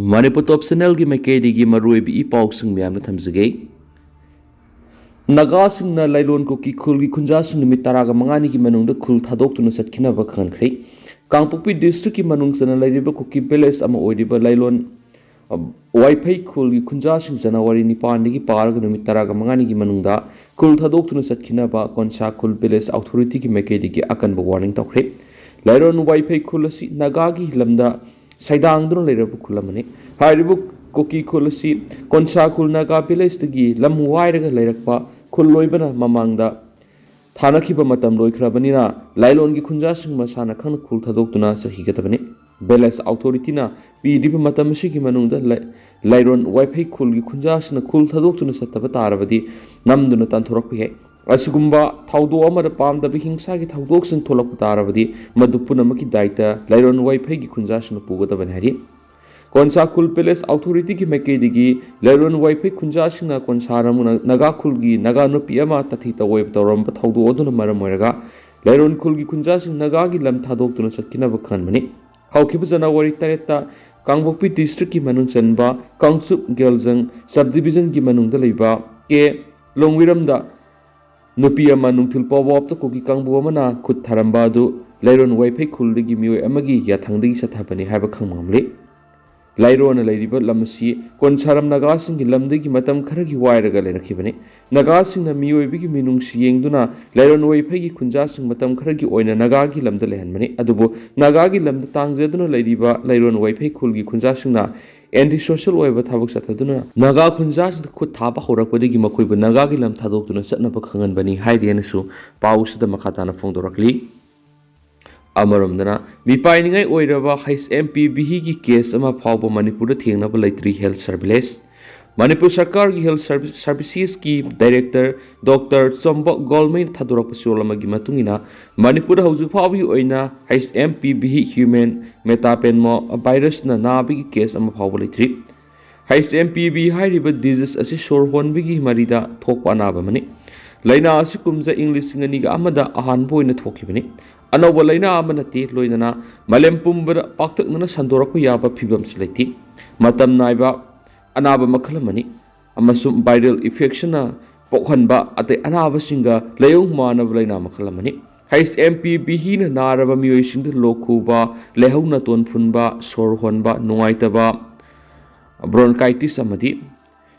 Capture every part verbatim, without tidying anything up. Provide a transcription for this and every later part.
ꯃꯅꯤꯄꯨꯔ ꯇꯣꯞ ꯆꯦꯅꯦꯜꯒꯤ ꯃꯥꯏꯀꯩꯗꯒꯤ ꯃꯔꯨꯑꯣꯏꯕ ꯏ ꯄꯥꯎꯁꯤꯡ ꯃꯌꯥꯝꯅ ꯊꯝꯖꯒꯦ꯫ ꯅꯥꯒꯥꯁꯤꯡꯅ ꯂꯥꯏꯔꯣꯟ ꯀꯨꯀꯤ ꯈꯨꯜꯒꯤ ꯈꯨꯟꯖꯥꯁꯤꯡ ꯅꯨꯃꯤꯠ ꯇꯔꯥꯒ ꯃꯉꯥꯅꯤꯒꯤ ꯃꯅꯨꯡꯗ ꯈꯨꯜ ꯊꯥꯗꯣꯛꯇꯨꯅ ꯆꯠꯈꯤꯅꯕ ꯈꯪꯍꯟꯈ꯭ꯔꯦ꯫ ꯀꯥꯡꯄꯣꯛꯄꯤ ꯗꯤꯁꯇ꯭ꯔꯤꯛꯀꯤ ꯃꯅꯨꯡ ꯆꯟꯅ ꯂꯩꯔꯤꯕ ꯀꯨꯀꯤ ꯚꯤꯂꯦꯖ ꯑꯃ ꯑꯣꯏꯔꯤꯕ ꯂꯥꯏꯔꯣꯟ, ꯑ, ꯋꯥꯏꯐꯩ ꯈꯨꯜꯒꯤ ꯈꯨꯟꯖꯥꯁꯤꯡ ꯖꯅꯋꯥꯔꯤ ꯅꯤꯄꯥꯟꯗꯒꯤ ꯄꯥꯔꯒ ꯅꯨꯃꯤꯠ ꯇꯔꯥꯒ ꯃꯉꯥꯅꯤꯒꯤ ꯃꯅꯨꯡꯗ ꯈꯨꯜ ꯊꯥꯗꯣꯛꯇꯨꯅ ꯆꯠꯈꯤꯅꯕ ꯀꯣꯟꯁꯥ ꯈꯨꯜ ꯚꯤꯂꯦꯖ ꯑꯣꯊꯣꯔꯤꯇꯤꯒꯤ ꯃꯥꯏꯀꯩꯗꯒꯤ ꯑꯀꯟꯕ ꯋꯥꯔꯅꯤꯡ ꯇꯧꯈ꯭ꯔꯦ꯫ ꯂꯥꯏꯔꯣꯟ ꯋꯥꯏꯐꯩ ꯈꯨꯜ ꯑꯁꯤ ꯅꯥꯒꯥꯒꯤ ꯂꯝꯗ ꯁꯩꯗꯥꯡꯗꯨꯅ ꯂꯩꯔꯕ ꯈꯨꯜ ꯑꯃꯅꯤ꯫ ꯍꯥꯏꯔꯤꯕ ꯀꯨꯀꯤ ꯈꯨꯜ ꯑꯁꯤ ꯀꯣꯟꯁꯥ ꯈꯨꯜ ꯅꯥꯒꯥ ꯚꯤꯂꯦꯖꯇꯒꯤ ꯂꯝ ꯋꯥꯏꯔꯒ ꯂꯩꯔꯛꯄ ꯈꯨꯜ ꯑꯣꯏꯕꯅ ꯃꯃꯥꯡꯗ ꯊꯥꯅꯈꯤꯕ ꯃꯇꯝ ꯂꯣꯏꯈ꯭ꯔꯕꯅꯤꯅ ꯂꯥꯏꯂꯣꯟꯒꯤ ꯈꯨꯟꯖꯥꯁꯤꯡ ꯃꯁꯥꯅ ꯈꯪꯅ ꯈꯨꯜ ꯊꯥꯗꯣꯛꯇꯨꯅ ꯆꯠꯈꯤꯒꯗꯕꯅꯤ꯫ ꯚꯤꯂꯦꯖ ꯑꯣꯊꯣꯔꯤꯇꯤꯅ ꯄꯤꯔꯤꯕ ꯃꯇꯝ ꯑꯁꯤꯒꯤ ꯃꯅꯨꯡꯗ ꯂꯩ-, ꯂꯥꯏꯔꯣꯟ ꯋꯥꯏꯐꯩ ꯈꯨꯜꯒꯤ ꯈꯨꯟꯖꯥꯁꯤꯡꯅ ꯈꯨꯜ ꯊꯥꯗꯣꯛꯇꯨꯅ ꯆꯠꯇꯕ ꯇꯥꯔꯕꯗꯤ ꯅꯝꯗꯨꯅ ꯇꯥꯟꯊꯣꯔꯛꯄ ꯌꯥꯏ꯫ ꯑꯁꯤꯒꯨꯝꯕ ꯊꯧꯗꯣꯛ ꯑꯃꯗ ꯄꯥꯝꯗꯕ ꯍꯤꯡꯁꯥꯒꯤ ꯊꯧꯗꯣꯛꯁꯤꯡ ꯊꯣꯛꯂꯛꯄ ꯇꯥꯔꯕꯗꯤ ꯃꯗꯨ ꯄꯨꯝꯅꯃꯛꯀꯤ ꯗꯥꯏꯇ ꯂꯥꯏꯔꯣꯟ ꯋꯥꯏꯐꯩꯒꯤ ꯈꯨꯟꯖꯥꯁꯤꯡꯅ ꯄꯨꯒꯗꯕꯅꯤ ꯍꯥꯏꯔꯤ꯫ ꯀꯣꯟꯁꯥ ꯈꯨꯜ ꯚꯤꯂꯦꯖ ꯑꯣꯊꯣꯔꯤꯇꯤꯒꯤ ꯃꯥꯏꯀꯩꯗꯒꯤ ꯂꯥꯏꯔꯣꯟ ꯋꯥꯏꯐꯩ ꯈꯨꯟꯖꯥꯁꯤꯡꯅ ꯀꯣꯟꯁꯥ ꯔꯃꯨꯅ ꯅꯥꯒꯥ ꯈꯨꯜꯒꯤ ꯅꯥꯒꯥ ꯅꯨꯄꯤ ꯑꯃ ꯇꯥꯊꯤ ꯇꯧꯑꯣꯏꯕ ꯇꯧꯔꯝꯕ ꯊꯧꯗꯣꯛ ꯑꯗꯨꯅ ꯃꯔꯝ ꯑꯣꯏꯔꯒ ꯂꯥꯏꯔꯣꯟ ꯈꯨꯜꯒꯤ ꯈꯨꯟꯖꯥꯁꯤꯡ ꯅꯥꯒꯥꯒꯤ ꯂꯝ ꯊꯥꯗꯣꯛꯇꯨꯅ ꯆꯠꯈꯤꯅꯕ ꯈꯟꯕꯅꯤ꯫ ꯍꯧꯈꯤꯕ ꯖꯅꯋꯥꯔꯤ ꯇꯔꯦꯠꯇ ꯀꯥꯡꯄꯣꯛꯄꯤ ꯗꯤꯁꯇ꯭ꯔꯤꯛꯀꯤ ꯃꯅꯨꯡ ꯆꯟꯕ ꯀꯥꯡꯆꯨꯞ ꯒꯦꯜꯖꯪ ꯁꯕ ꯗꯤꯕꯤꯖꯟꯒꯤ ꯃꯅꯨꯡꯗ ꯂꯩꯕ ꯀꯦ ꯂꯣꯡꯋꯤꯔꯝꯗ ꯅꯨꯄꯤ ꯑꯃ ꯅꯨꯡꯊꯤꯜ ꯄꯥꯎꯕꯥꯞꯇ ꯀꯨꯀꯤ ꯀꯥꯡꯕꯨ ꯑꯃꯅ ꯈꯨꯠ ꯊꯥꯔꯝꯕ ꯑꯗꯨ ꯂꯥꯏꯔꯣꯟ ꯋꯥꯏꯐꯩ ꯈꯨꯜꯗꯒꯤ ꯃꯤꯑꯣꯏ ꯑꯃꯒꯤ ꯌꯥꯊꯪꯗꯒꯤ ꯆꯠꯊꯕꯅꯤ ꯍꯥꯏꯕ ꯈꯪꯕ ꯉꯝꯂꯤ꯫ ꯂꯥꯏꯔꯣꯟꯅ ꯂꯩꯔꯤꯕ ꯂꯝ ꯑꯁꯤ ꯀꯣꯟꯁꯥꯔꯝ ꯅꯥꯒꯥꯁꯤꯡꯒꯤ ꯂꯝꯗꯒꯤ ꯃꯇꯝ ꯈꯔꯒꯤ ꯋꯥꯏꯔꯒ ꯂꯩꯔꯛꯈꯤꯕꯅꯤ꯫ ꯅꯥꯒꯥꯁꯤꯡꯅ ꯃꯤꯑꯣꯏꯕꯒꯤ ꯃꯤꯅꯨꯡꯁꯤ ꯌꯦꯡꯗꯨꯅ ꯂꯥꯏꯔꯣꯟ ꯋꯥꯏꯐꯩꯒꯤ ꯈꯨꯟꯖꯥꯁꯤꯡ ꯃꯇꯝ ꯈꯔꯒꯤ ꯑꯣꯏꯅ ꯅꯥꯒꯥꯒꯤ ꯂꯝꯗ ꯂꯩꯍꯟꯕꯅꯤ꯫ ꯑꯗꯨꯕꯨ ꯅꯥꯒꯥꯒꯤ ꯂꯝꯗ ꯇꯥꯡꯖꯗꯨꯅ ꯂꯩꯔꯤꯕ ꯂꯥꯏꯔꯣꯟ ꯋꯥꯏꯐꯩ ꯈꯨꯜꯒꯤ ꯈꯨꯟꯖꯥꯁꯤꯡꯅ ꯑꯦꯟꯇꯤ ꯁꯣꯁꯤꯌꯦꯜ ꯑꯣꯏꯕ ꯊꯕꯛ ꯆꯠꯊꯗꯨꯅ ꯅꯥꯒꯥ ꯈꯨꯟꯖꯥꯁꯤꯡꯗ ꯈꯨꯠ ꯊꯥꯕ ꯍꯧꯔꯛꯄꯗꯒꯤ ꯃꯈꯣꯏꯕꯨ ꯅꯥꯒꯥꯒꯤ ꯂꯝ ꯊꯥꯗꯣꯛꯇꯨꯅ ꯆꯠꯅꯕ ꯈꯪꯍꯟꯕꯅꯤ ꯍꯥꯏꯔꯤ ꯍꯥꯏꯅꯁꯨ ꯄꯥꯎ ꯑꯁꯤꯗ ꯃꯈꯥ ꯇꯥꯅ ꯐꯣꯡꯗꯣꯔꯛꯂꯤ꯫ ꯑꯃꯔꯣꯝꯗꯅ, ꯃꯤꯄꯥꯏꯅꯤꯡꯉꯥꯏ ꯑꯣꯏꯔꯕ ꯍꯩꯆ ꯑꯦꯝ ꯄꯤ ꯚꯤꯒꯤ ꯀꯦꯁ ꯑꯃ ꯐꯥꯎꯕ ꯃꯅꯤꯄꯨꯔꯗ ꯊꯦꯡꯅꯕ ꯂꯩꯇ꯭ꯔꯤ ꯍꯦꯜꯊ ꯁꯔꯚꯤꯂꯦꯟꯁ꯫ ꯃꯅꯤꯄꯨꯔ ꯁꯔꯀꯥꯔꯒꯤ ꯍꯦꯜꯊ ꯁꯔꯚꯤꯁ-, ꯁꯔꯚꯤꯁꯦꯁꯀꯤ ꯗꯥꯏꯔꯦꯛꯇꯔ ꯗꯣꯛꯇꯔ ꯆꯣꯝꯕ ꯒꯣꯜꯃꯩꯅ ꯊꯥꯗꯣꯔꯛꯄ ꯆꯦꯔꯣꯜ ꯑꯃꯒꯤ ꯃꯇꯨꯡ ꯏꯟꯅ, ꯃꯅꯤꯄꯨꯔꯗ ꯍꯧꯖꯤꯛ ꯐꯥꯎꯕꯒꯤ ꯑꯣꯏꯅ H M P V human metapneumo ꯚꯥꯏꯔꯁꯅ ꯅꯥꯕꯒꯤ ꯀꯦꯁ ꯑꯃ ꯐꯥꯎꯕ ꯂꯩꯇ꯭ꯔꯤ꯫ ꯍꯩꯆ ꯑꯦꯝ ꯄꯤ ꯚꯤ ꯍꯥꯏꯔꯤꯕ ꯗꯤꯖꯤꯁ ꯑꯁꯤ ꯁꯣꯔ ꯍꯣꯟꯕꯒꯤ ꯃꯔꯤꯗ ꯊꯣꯛꯄ ꯑꯅꯥꯕ ꯑꯃꯅꯤ꯫ ꯂꯥꯏꯅꯥ ꯑꯁꯤ ꯀꯨꯝꯖꯥ ꯏꯪ ꯂꯤꯁꯤꯡ ꯑꯅꯤꯒ ꯑꯃꯗ ꯑꯍꯥꯟꯕ ꯑꯣꯏꯅ ꯊꯣꯛꯈꯤꯕꯅꯤ꯫ ꯑꯅꯧꯕ ꯂꯥꯏꯅꯥ ꯑꯃ ꯅꯠꯇꯦ, ꯂꯣꯏꯅꯅ ꯃꯥꯂꯦꯝ ꯄꯨꯝꯕꯗ ꯄꯥꯛꯇꯛꯅꯅ ꯁꯟꯗꯣꯔꯛꯄ ꯌꯥꯕ ꯐꯤꯕꯝꯁꯨ ꯂꯩꯇꯦ꯫ ꯃꯇꯝ ꯅꯥꯏꯕ ꯑꯅꯥꯕ ꯃꯈꯜ ꯑꯃꯅꯤ ꯑꯃꯁꯨꯡ viral infectionꯅ ꯄꯣꯛꯍꯟꯕ ꯑꯇꯩ ꯑꯅꯥꯕꯁꯤꯡꯒ ꯂꯥꯏꯑꯣꯡ ꯃꯥꯟꯅꯕ ꯂꯥꯏꯅꯥ ꯃꯈꯜ ꯑꯃꯅꯤ꯫ H M P V ꯅ ꯅꯥꯔꯕ ꯃꯤꯑꯣꯏꯁꯤꯡꯗ ꯂꯣꯛ ꯈꯨꯕ, ꯂꯥꯏꯍꯧ ꯅꯥꯇꯣꯟ ꯐꯨꯟꯕ, ꯁꯣꯔ ꯍꯣꯟꯕ ꯅꯨꯡꯉꯥꯏꯇꯕ, bronchitis ꯑꯃꯗꯤ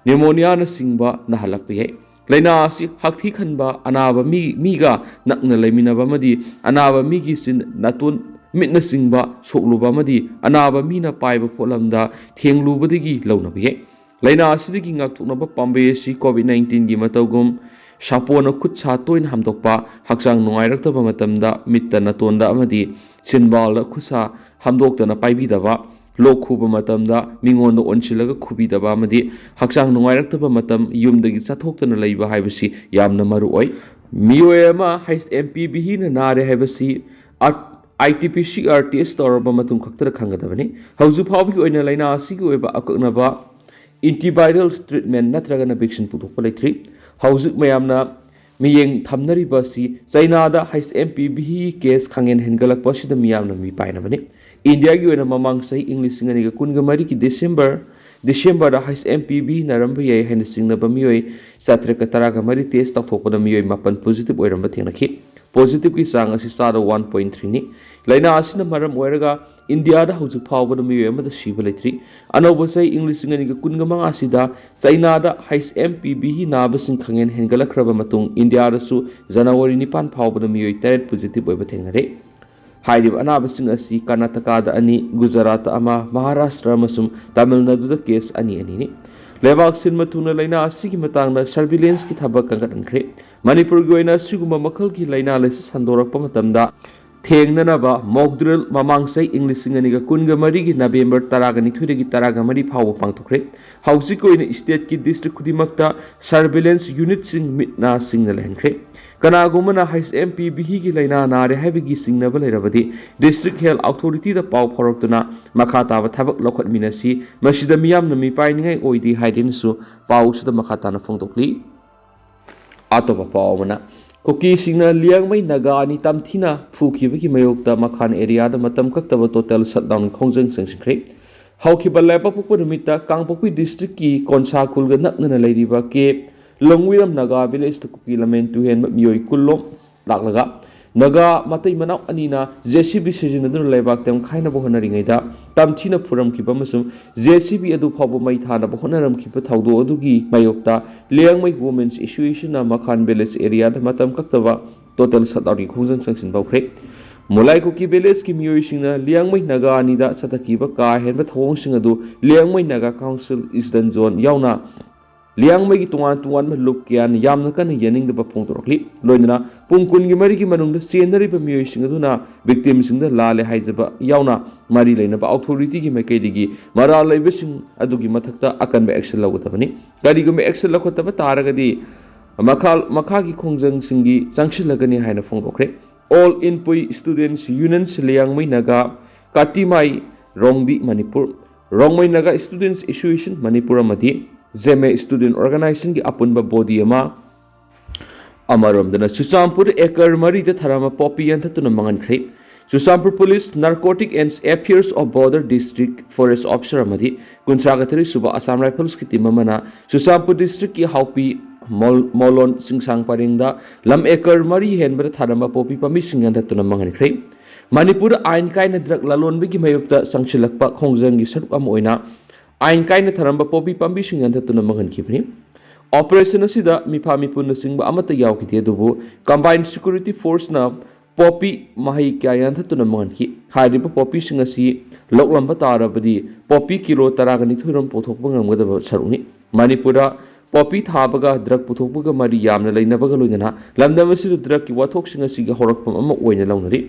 pneumoniaꯅꯆꯤꯡꯕ ꯅꯥꯍꯜꯂꯛꯄ ꯌꯥꯏ꯫ ꯂꯥꯏꯅꯥ ꯑꯁꯤ ꯍꯛꯊꯤ ꯈꯟꯕ, ꯑꯅꯥꯕ ꯃꯤ, ꯃꯤꯒ ꯅꯛꯅ ꯂꯩꯃꯤꯟꯅꯕ ꯑꯃꯗꯤ ꯑꯅꯥꯕ ꯃꯤꯒꯤ ꯆꯤꯟ, ꯅꯥꯇꯣꯟ, ꯃꯤꯠꯅꯆꯤꯡꯕ ꯁꯣꯛꯂꯨꯕ ꯑꯃꯗꯤ ꯑꯅꯥꯕ ꯃꯤꯅ ꯄꯥꯏꯕ ꯄꯣꯠꯂꯝꯗ ꯊꯦꯡꯂꯨꯕꯗꯒꯤ ꯂꯧꯅꯕ ꯌꯥꯏ꯫ ꯂꯥꯏꯅꯥ ꯑꯁꯤꯗꯒꯤ ꯉꯥꯛꯊꯣꯛꯅꯕ ꯄꯥꯝꯕꯩ ꯑꯁꯤ COVID nineteenꯒꯤ ꯃꯇꯧꯒꯨꯝ ꯁꯥꯄꯣꯟꯅ ꯈꯨꯠ ꯁꯥ ꯇꯣꯏꯅ ꯍꯥꯝꯗꯣꯛꯄ, ꯍꯛꯆꯥꯡ ꯅꯨꯡꯉꯥꯏꯔꯛꯇꯕ ꯃꯇꯝꯗ ꯃꯤꯠꯇ, ꯅꯥꯇꯣꯟꯗ ꯑꯃꯗꯤ ꯆꯤꯟꯕꯥꯜꯗ ꯈꯨꯠ ꯁꯥ ꯍꯥꯝꯗꯣꯛꯇꯅ ꯄꯥꯏꯕꯤꯗꯕ, ꯂꯣꯛ ꯈꯨꯕ ꯃꯇꯝꯗ ꯃꯤꯉꯣꯟꯗ ꯑꯣꯟꯁꯤꯜꯂꯒ ꯈꯨꯕꯤꯗꯕ ꯑꯃꯗꯤ ꯍꯛꯆꯥꯡ ꯅꯨꯡꯉꯥꯏꯔꯛꯇꯕ ꯃꯇꯝ ꯌꯨꯝꯗꯒꯤ ꯆꯠꯊꯣꯛꯇꯅ ꯂꯩꯕ ꯍꯥꯏꯕꯁꯤ ꯌꯥꯝꯅ ꯃꯔꯨ ꯑꯣꯏ꯫ ꯃꯤꯑꯣꯏ ꯑꯃ H M P V ꯅ ꯅꯥꯔꯦ ꯍꯥꯏꯕꯁꯤ R-, R T P C R test ꯇꯧꯔꯕ ꯃꯇꯨꯡ ꯈꯛꯇꯗ ꯈꯪꯒꯗꯕꯅꯤ꯫ ꯍꯧꯖꯤꯛ ꯐꯥꯎꯕꯒꯤ ꯑꯣꯏꯅ ꯂꯥꯏꯅꯥ ꯑꯁꯤꯒꯤ ꯑꯣꯏꯕ ꯑꯀꯛꯅꯕ antiviral treatment ꯅꯠꯇ꯭ꯔꯒꯅ vaccine ꯄꯨꯊꯣꯛꯄ ꯂꯩꯇ꯭ꯔꯤ꯫ ꯍꯧꯖꯤꯛ ꯃꯌꯥꯝꯅ ꯃꯤꯠꯌꯦꯡ ꯊꯝꯅꯔꯤꯕ ꯑꯁꯤ ꯆꯩꯅꯥꯗ H M P V case ꯈꯪꯍꯦꯟ ꯍꯦꯟꯒꯠꯂꯛꯄ ꯑꯁꯤꯗ ꯃꯤꯌꯥꯝꯅ ꯃꯤꯄꯥꯏꯅꯕꯅꯤ꯫ ꯏꯟꯗꯤꯌꯥꯒꯤ ꯑꯣꯏꯅ ꯃꯃꯥꯡ ꯆꯍꯤ ꯏꯪ ꯂꯤꯁꯤꯡ ꯑꯅꯤꯒ ꯀꯨꯟꯒ ꯃꯔꯤꯒꯤ December, Decemberꯗ H M P V ꯅꯥꯔꯝꯕ ꯌꯥꯏ ꯍꯥꯏꯅ ꯆꯤꯡꯅꯕ ꯃꯤꯑꯣꯏ ꯆꯥꯇ꯭ꯔꯦꯠꯀ ꯇꯔꯥꯒ ꯃꯔꯤ test ꯇꯧꯊꯣꯛꯄꯗ ꯃꯤꯑꯣꯏ ꯃꯥꯄꯟ positive ꯑꯣꯏꯔꯝꯕ ꯊꯦꯡꯅꯈꯤ꯫ Positiveꯀꯤ ꯆꯥꯡ ꯑꯁꯤ ꯆꯥꯗ one point threeꯅꯤ꯫ ꯂꯥꯏꯅꯥ ꯑꯁꯤꯅ ꯃꯔꯝ ꯑꯣꯏꯔꯒ ꯏꯟꯗꯤꯌꯥꯗ ꯍꯧꯖꯤꯛ ꯐꯥꯎꯕꯗ ꯃꯤꯑꯣꯏ ꯑꯃꯠꯇ ꯁꯤꯕ ꯂꯩꯇ꯭ꯔꯤ꯫ ꯑꯅꯧꯕ ꯆꯍꯤ ꯏꯪ ꯂꯤꯁꯤꯡ ꯑꯅꯤꯒ ꯀꯨꯟꯒ ꯃꯉꯥ ꯑꯁꯤꯗ ꯆꯩꯅꯥꯗ H M P V ꯅꯥꯕꯁꯤꯡ ꯈꯪꯍꯦꯟ ꯍꯦꯟꯒꯠꯂꯛꯈ꯭ꯔꯕ ꯃꯇꯨꯡ ꯏꯟꯗꯤꯌꯥꯗꯁꯨ January ꯅꯤꯄꯥꯟ ꯐꯥꯎꯕꯗ ꯃꯤꯑꯣꯏ ꯇꯔꯦꯠ positive ꯑꯣꯏꯕ ꯊꯦꯡꯅꯔꯦ꯫ ꯍꯥꯏꯔꯤꯕ ꯑꯅꯥꯕꯁꯤꯡ ꯑꯁꯤ ꯀꯔꯅꯥꯇꯀꯥꯗ ꯑꯅꯤ, ꯒꯨꯖꯔꯥꯠꯇ ꯑꯃ, ꯃꯍꯥꯔꯥꯁꯇ꯭ꯔ ꯑꯃꯁꯨꯡ ꯇꯥꯃꯤꯜ ꯅꯥꯗꯨꯗ case ꯑꯅꯤ ꯑꯅꯤꯅꯤ꯫ ꯂꯩꯕꯥꯛ ꯁꯤꯟꯕ ꯊꯨꯡꯅ ꯂꯥꯏꯅꯥ ꯑꯁꯤꯒꯤ ꯃꯇꯥꯡꯗ surveillanceꯀꯤ ꯊꯕꯛ ꯀꯟꯈꯠꯍꯟꯈ꯭ꯔꯦ꯫ ꯃꯅꯤꯄꯨꯔꯒꯤ ꯑꯣꯏꯅ ꯑꯁꯤꯒꯨꯝꯕ ꯃꯈꯜꯒꯤ ꯂꯥꯏꯅꯥ ꯂꯩꯁꯤ ꯁꯟꯗꯣꯔꯛꯄ ꯃꯇꯝꯗ ꯊꯦꯡꯅꯅꯕ mock drill ꯃꯃꯥꯡ ꯆꯍꯤ ꯏꯪ ꯂꯤꯁꯤꯡ ꯑꯅꯤꯒ ꯀꯨꯟꯒ ꯃꯔꯤꯒꯤ November ꯇꯔꯥꯒ ꯅꯤꯊꯣꯏꯗꯒꯤ ꯇꯔꯥꯒ ꯃꯔꯤ ꯐꯥꯎꯕ ꯄꯥꯡꯊꯣꯛꯈ꯭ꯔꯦ꯫ ꯍꯧꯖꯤꯛꯀꯤ ꯑꯣꯏꯅ stateꯀꯤ district ꯈꯨꯗꯤꯡꯃꯛꯇ surveillance unitꯁꯤꯡ ꯃꯤꯠ ꯅꯥ ꯁꯤꯡꯅ ꯂꯩꯍꯟꯈ꯭ꯔꯦ꯫ ꯀꯅꯥꯒꯨꯝꯕꯅ H M P Vꯒꯤ ꯂꯥꯏꯅꯥ ꯅꯥꯔꯦ ꯍꯥꯏꯕꯒꯤ ꯆꯤꯡꯅꯕ ꯂꯩꯔꯕꯗꯤ district health authorityꯗ ꯄꯥꯎ ꯐꯥꯎꯔꯛꯇꯨꯅ ꯃꯈꯥ ꯇꯥꯕ ꯊꯕꯛ ꯂꯧꯈꯠꯃꯤꯟꯅꯁꯤ꯫ ꯃꯁꯤꯗ ꯃꯤꯌꯥꯝꯅ ꯃꯤꯄꯥꯏꯅꯤꯡꯉꯥꯏ ꯑꯣꯏꯗꯦ ꯍꯥꯏꯗꯨꯅꯁꯨ ꯄꯥꯎꯁꯤꯗ ꯃꯈꯥ ꯇꯥꯅ ꯐꯣꯡꯗꯣꯛꯂꯤ꯫ ꯑꯇꯣꯞꯄ ꯄꯥꯎ ꯑꯃꯅ, ꯀꯨꯀꯤꯁꯤꯡꯅ ꯂꯤꯌꯥꯡꯃꯩ ꯅꯥꯒꯥ ꯑꯅꯤ ꯇꯝꯊꯤꯅ ꯐꯨꯈꯤꯕꯒꯤ ꯃꯥꯌꯣꯛꯇ ꯃꯈꯥꯟ areaꯗ ꯃꯇꯝ ꯀꯛꯇꯕ total shutdown ꯈꯣꯡꯖꯪ ꯆꯪꯁꯤꯟꯈ꯭ꯔꯦ꯫ ꯍꯧꯈꯤꯕ ꯂꯩꯕꯥꯛꯄꯣꯛꯄ ꯅꯨꯃꯤꯠꯇ ꯀꯥꯡꯄꯣꯛꯄꯤ ꯗꯤꯁꯇ꯭ꯔꯤꯛꯀꯤ ꯀꯣꯟꯁꯥ ꯈꯨꯜꯒ ꯅꯛꯅꯅ ꯂꯩꯔꯤꯕ ꯀꯦ ꯂꯣꯡꯋꯤꯔꯝ ꯅꯥꯒꯥ ꯚꯤꯂꯦꯖꯇ ꯀꯨꯀꯤ ꯂꯝꯃꯦꯟ ꯇꯨꯍꯦꯟꯕ ꯃꯤꯑꯣꯏ ꯀꯨꯟ ꯂꯣꯝ ꯂꯥꯛꯂꯒ ꯅꯥꯒꯥ ꯃꯇꯩ ꯃꯅꯥꯎ ꯑꯅꯤꯅ ꯖꯦ ꯁꯤ ꯕꯤ ꯁꯤꯖꯤꯟꯅꯗꯨꯅ ꯂꯩꯕꯥꯛ ꯇꯦꯝꯈꯥꯏꯅꯕ ꯍꯣꯠꯅꯔꯤꯉꯩꯗ ꯇꯝꯊꯤꯅ ꯐꯨꯔꯝꯈꯤꯕ ꯑꯃꯁꯨꯡ ꯖꯦ ꯁꯤ ꯕꯤ ꯑꯗꯨ ꯐꯥꯎꯕ ꯃꯩ ꯊꯥꯅꯕ ꯍꯣꯠꯅꯔꯝꯈꯤꯕ ꯊꯧꯗꯣꯛ ꯑꯗꯨꯒꯤ ꯃꯥꯌꯣꯛꯇ ꯂꯤꯌꯥꯡꯃꯩ ꯋꯨꯃꯦꯟꯁ ꯑꯦꯁꯣꯁꯤꯌꯦꯁꯟꯅ ꯃꯈꯥꯟ ꯚꯤꯂꯦꯖ ꯑꯦꯔꯤꯌꯥꯗ ꯃꯇꯝ ꯀꯛꯇꯕ ꯇꯣꯇꯦꯜ ꯁꯠꯗꯥꯎꯟꯒꯤ ꯈꯣꯡꯖꯪ ꯆꯪꯁꯤꯟꯕ ꯍꯧꯈ꯭ꯔꯦ꯫ ꯃꯨꯂꯥꯏ ꯀꯨꯀꯤ ꯚꯤꯂꯦꯖꯀꯤ ꯃꯤꯑꯣꯏꯁꯤꯡꯅ ꯂꯤꯌꯥꯡꯃꯩ ꯅꯥꯒꯥ ꯑꯅꯤꯗ ꯆꯠꯊꯈꯤꯕ ꯀꯥ ꯍꯦꯟꯕ ꯊꯧꯑꯣꯡꯁꯤꯡ ꯑꯗꯨ Liangmai Naga council eastern zone ꯌꯥꯎꯅ ꯂꯤꯌꯥꯡꯃꯩꯒꯤ ꯇꯣꯉꯥꯟ ꯇꯣꯉꯥꯟꯕ ꯂꯨꯞ ꯀꯌꯥꯅ ꯌꯥꯝꯅ ꯀꯟꯅ ꯌꯥꯅꯤꯡꯗꯕ ꯐꯣꯡꯗꯣꯔꯛꯂꯤ꯫ ꯂꯣꯏꯅꯅ ꯄꯨꯡ ꯀꯨꯟꯒꯤ ꯃꯔꯤꯒꯤ ꯃꯅꯨꯡꯗ ꯆꯦꯟꯅꯔꯤꯕ ꯃꯤꯑꯣꯏꯁꯤꯡ ꯑꯗꯨꯅ ꯚꯤꯛꯇꯤꯝꯁꯤꯡꯗ ꯂꯥꯜꯂꯦ ꯍꯥꯏꯖꯕ ꯌꯥꯎꯅ ꯃꯔꯤ ꯂꯩꯅꯕ ꯑꯣꯊꯣꯔꯤꯇꯤꯒꯤ ꯃꯥꯏꯀꯩꯗꯒꯤ ꯃꯔꯥꯜ ꯂꯩꯕꯁꯤꯡ ꯑꯗꯨꯒꯤ ꯃꯊꯛꯇ ꯑꯀꯟꯕ ꯑꯦꯛꯁꯟ ꯂꯧꯒꯗꯕꯅꯤ꯫ ꯀꯔꯤꯒꯨꯝꯕ ꯑꯦꯛꯁꯟ ꯂꯧꯈꯠꯇꯕ ꯇꯥꯔꯒꯗꯤ ꯃꯈꯥ ꯃꯈꯥꯒꯤ ꯈꯣꯡꯖꯪꯁꯤꯡꯒꯤ ꯆꯪꯁꯤꯜꯂꯒꯅꯤ ꯍꯥꯏꯅ ꯐꯣꯡꯗꯣꯛꯈ꯭ꯔꯦ꯫ ꯑꯣꯜ ꯏꯟꯄꯨꯏ ꯁ꯭ꯇꯨꯗꯦꯟꯠꯁ ꯌꯨꯅꯤꯌꯟꯁ ꯂꯤꯌꯥꯡꯃꯩ ꯅꯥꯒꯥ, ꯀꯥꯇꯤꯃꯥꯏ ꯔꯣꯡꯗꯤ ꯃꯅꯤꯄꯨꯔ, ꯔꯣꯡꯃꯩ ꯅꯥꯒꯥ ꯁ꯭ꯇꯨꯗꯦꯟꯠꯁ ꯑꯦꯁꯣꯁꯤꯌꯦꯁꯟ ꯃꯅꯤꯄꯨꯔ ꯑꯃꯗꯤ ꯖꯦꯃꯦ ꯁ꯭ꯇꯨꯗꯦꯟꯠ ꯑꯣꯔꯒꯅꯥꯏꯖꯦꯁꯟꯒꯤ ꯑꯄꯨꯟꯕ ꯕꯣꯗꯤ ꯑꯃ, ꯑꯃꯔꯣꯝꯗꯅ ꯆꯨꯔꯆꯥꯟꯄꯨꯔ ꯑꯦꯀꯔ ꯃꯔꯤꯗ ꯊꯥꯔꯝꯕ ꯄꯣꯄꯤ ꯌꯥꯟꯊꯠꯇꯨꯅ ꯃꯥꯡꯍꯟꯈ꯭ꯔꯦ꯫ Churachandpur police narcotic and affairs of border district forest officer ꯑꯃꯗꯤ ꯀꯨꯟꯊ꯭ꯔꯥꯒ ꯇꯔꯦꯠ ꯁꯨꯕ ꯑꯁꯥꯝ ꯔꯥꯏꯐꯜꯁꯀꯤ ꯇꯤꯝ ꯑꯃꯅ ꯆꯨꯔꯆꯥꯟꯄꯨꯔ ꯗꯤꯁꯇ꯭ꯔꯤꯛꯀꯤ ꯍꯥꯎꯄꯤ ꯃꯣꯜ-, ꯃꯣꯂꯣꯟ ꯆꯤꯡꯁꯥꯡ ꯄꯔꯦꯡꯗ ꯂꯝ ꯑꯦꯀꯔ ꯃꯔꯤ ꯍꯦꯟꯕꯗ ꯊꯥꯔꯝꯕ ꯄꯣꯄꯤ ꯄꯥꯝꯕꯤꯁꯤꯡ ꯌꯥꯟꯊꯠꯇꯨꯅ ꯃꯥꯡꯍꯟꯈ꯭ꯔꯦ꯫ ꯃꯅꯤꯄꯨꯔꯗ ꯑꯥꯏꯟ ꯀꯥꯏꯅ ꯗ꯭ꯔꯒ ꯂꯂꯣꯟꯕꯒꯤ ꯃꯥꯌꯣꯛꯇ ꯆꯪꯁꯤꯜꯂꯛꯄ ꯈꯣꯡꯖꯪꯒꯤ ꯁꯔꯨꯛ ꯑꯃ ꯑꯣꯏꯅ ꯑꯥꯏꯟ ꯀꯥꯏꯅ ꯊꯥꯔꯝꯕ ꯄꯣꯄꯤ ꯄꯥꯝꯕꯤꯁꯤꯡ ꯌꯥꯟꯊꯠꯇꯨꯅ ꯃꯥꯡꯍꯟꯈꯤꯕꯅꯤ꯫ ꯑꯣꯄꯔꯦꯁꯟ ꯑꯁꯤꯗ ꯃꯤꯐꯥ ꯃꯤꯄꯨꯅꯆꯤꯡꯕ ꯑꯃꯠꯇ ꯌꯥꯎꯈꯤꯗꯦ, ꯑꯗꯨꯕꯨ ꯀꯝꯕꯥꯏꯟ ꯁꯦꯀ꯭ꯌꯨꯔꯤꯇꯤ ꯐꯣꯔꯁꯅ ꯄꯣꯄꯤ ꯃꯍꯩ ꯀꯌꯥ ꯌꯥꯟꯊꯠꯇꯨꯅ ꯃꯥꯡꯍꯟꯈꯤ꯫ ꯍꯥꯏꯔꯤꯕ ꯄꯣꯄꯤꯁꯤꯡ ꯑꯁꯤ ꯂꯣꯛꯂꯝꯕ ꯇꯥꯔꯕꯗꯤ ꯄꯣꯄꯤ ꯀꯤꯂꯣ ꯇꯔꯥꯒ ꯅꯤꯊꯣꯏ ꯔꯣꯝ ꯄꯨꯊꯣꯛꯄ ꯉꯝꯒꯗꯕ ꯁꯔꯨꯛꯅꯤ꯫ ꯃꯅꯤꯄꯨꯔꯗ ꯄꯣꯄꯤ ꯊꯥꯕꯒ ꯗ꯭ꯔꯒ ꯄꯨꯊꯣꯛꯄꯒ ꯃꯔꯤ ꯌꯥꯝꯅ ꯂꯩꯅꯕꯒ ꯂꯣꯏꯅꯅ ꯂꯝꯗꯝ ꯑꯁꯤꯗ ꯗ꯭ꯔꯒꯀꯤ ꯋꯥꯊꯣꯛꯁꯤꯡ ꯑꯁꯤꯒꯤ ꯍꯧꯔꯛꯐꯝ ꯑꯃ ꯑꯣꯏꯅ ꯂꯧꯅꯔꯤ꯫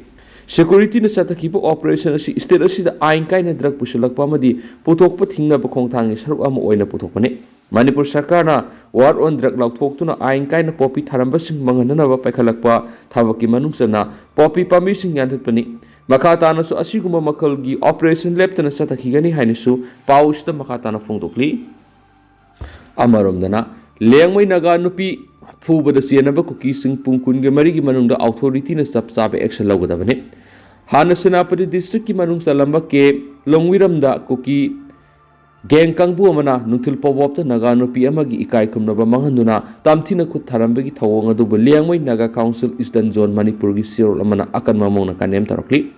ꯁꯦꯀ꯭ꯌꯨꯔꯤꯇꯤꯅ ꯆꯠꯊꯈꯤꯕ ꯑꯣꯄꯔꯦꯁꯟ ꯑꯁꯤ ꯁ꯭ꯇꯦꯠ ꯑꯁꯤꯗ ꯑꯥꯏꯟ ꯀꯥꯏꯅ ꯗ꯭ꯔꯒ ꯄꯨꯁꯤꯜꯂꯛꯄ ꯑꯃꯗꯤ ꯄꯨꯊꯣꯛꯄ ꯊꯤꯡꯅꯕ ꯈꯣꯡꯊꯥꯡꯒꯤ ꯁꯔꯨꯛ ꯑꯃ ꯑꯣꯏꯅ ꯄꯨꯊꯣꯛꯄꯅꯤ꯫ ꯃꯅꯤꯄꯨꯔ ꯁꯔꯀꯥꯔꯅ ꯋꯥꯔ ꯑꯣꯟ ꯗ꯭ꯔꯒ ꯂꯥꯎꯊꯣꯛꯇꯨꯅ ꯑꯥꯏꯟ ꯀꯥꯏꯅ ꯄꯣꯄꯤ ꯊꯥꯔꯝꯕꯁꯤꯡ ꯃꯥꯡꯍꯟꯅꯅꯕ ꯄꯥꯏꯈꯠꯂꯛꯄ ꯊꯕꯛꯀꯤ ꯃꯅꯨꯡ ꯆꯟꯅ ꯄꯣꯄꯤ ꯄꯥꯝꯕꯤꯁꯤꯡ ꯌꯥꯟꯊꯠꯄꯅꯤ꯫ ꯃꯈꯥ ꯇꯥꯅꯁꯨ ꯑꯁꯤꯒꯨꯝꯕ ꯃꯈꯜꯒꯤ ꯑꯣꯄꯔꯦꯁꯟ ꯂꯦꯞꯇꯅ ꯆꯠꯊꯈꯤꯒꯅꯤ ꯍꯥꯏꯅꯁꯨ ꯄꯥꯎꯁꯤꯗ ꯃꯈꯥ ꯇꯥꯅ ꯐꯣꯡꯗꯣꯛꯂꯤ꯫ ꯑꯃꯔꯣꯝꯗꯅ, ꯂꯦꯡꯃꯩ ꯅꯥꯒꯥ ꯅꯨꯄꯤ ꯐꯨꯕꯗ ꯆꯦꯟꯅꯕ ꯀꯨꯀꯤꯁꯤꯡ ꯄꯨꯡ ꯀꯨꯟꯒ ꯃꯔꯤꯒꯤ ꯃꯅꯨꯡꯗ ꯑꯣꯊꯣꯔꯤꯇꯤꯅ ꯆꯞ ꯆꯥꯕ ꯑꯦꯛꯁꯟ ꯂꯧꯒꯗꯕꯅꯤ꯫ ꯍꯥꯟꯅ ꯁꯦꯅꯥꯄꯇꯤ ꯗꯤꯁꯇ꯭ꯔꯤꯛꯀꯤ ꯃꯅꯨꯡ ꯆꯜꯂꯝꯕ ꯀꯦ ꯂꯣꯡꯋꯤꯔꯝꯗ ꯀꯨꯀꯤ ꯒꯦꯡ ꯀꯥꯡꯕꯨ ꯑꯃꯅ ꯅꯨꯡꯊꯤꯜ ꯄꯣꯕꯣꯞꯇ ꯅꯥꯒꯥ ꯅꯨꯄꯤ ꯑꯃꯒꯤ ꯏꯀꯥꯏ ꯈꯨꯝꯅꯕ ꯃꯥꯡꯍꯟꯗꯨꯅ ꯇꯝꯊꯤꯅ ꯈꯨꯠ ꯊꯥꯔꯝꯕꯒꯤ ꯊꯧꯑꯣꯡ ꯑꯗꯨꯕꯨ Liangmai Naga council eastern zone ꯃꯅꯤꯄꯨꯔꯒꯤ ꯆꯦꯔꯣꯜ ꯑꯃꯅ ꯑꯀꯟꯕ ꯃꯑꯣꯡꯗ ꯀꯟꯗꯦꯝ ꯇꯧꯔꯛꯂꯤ꯫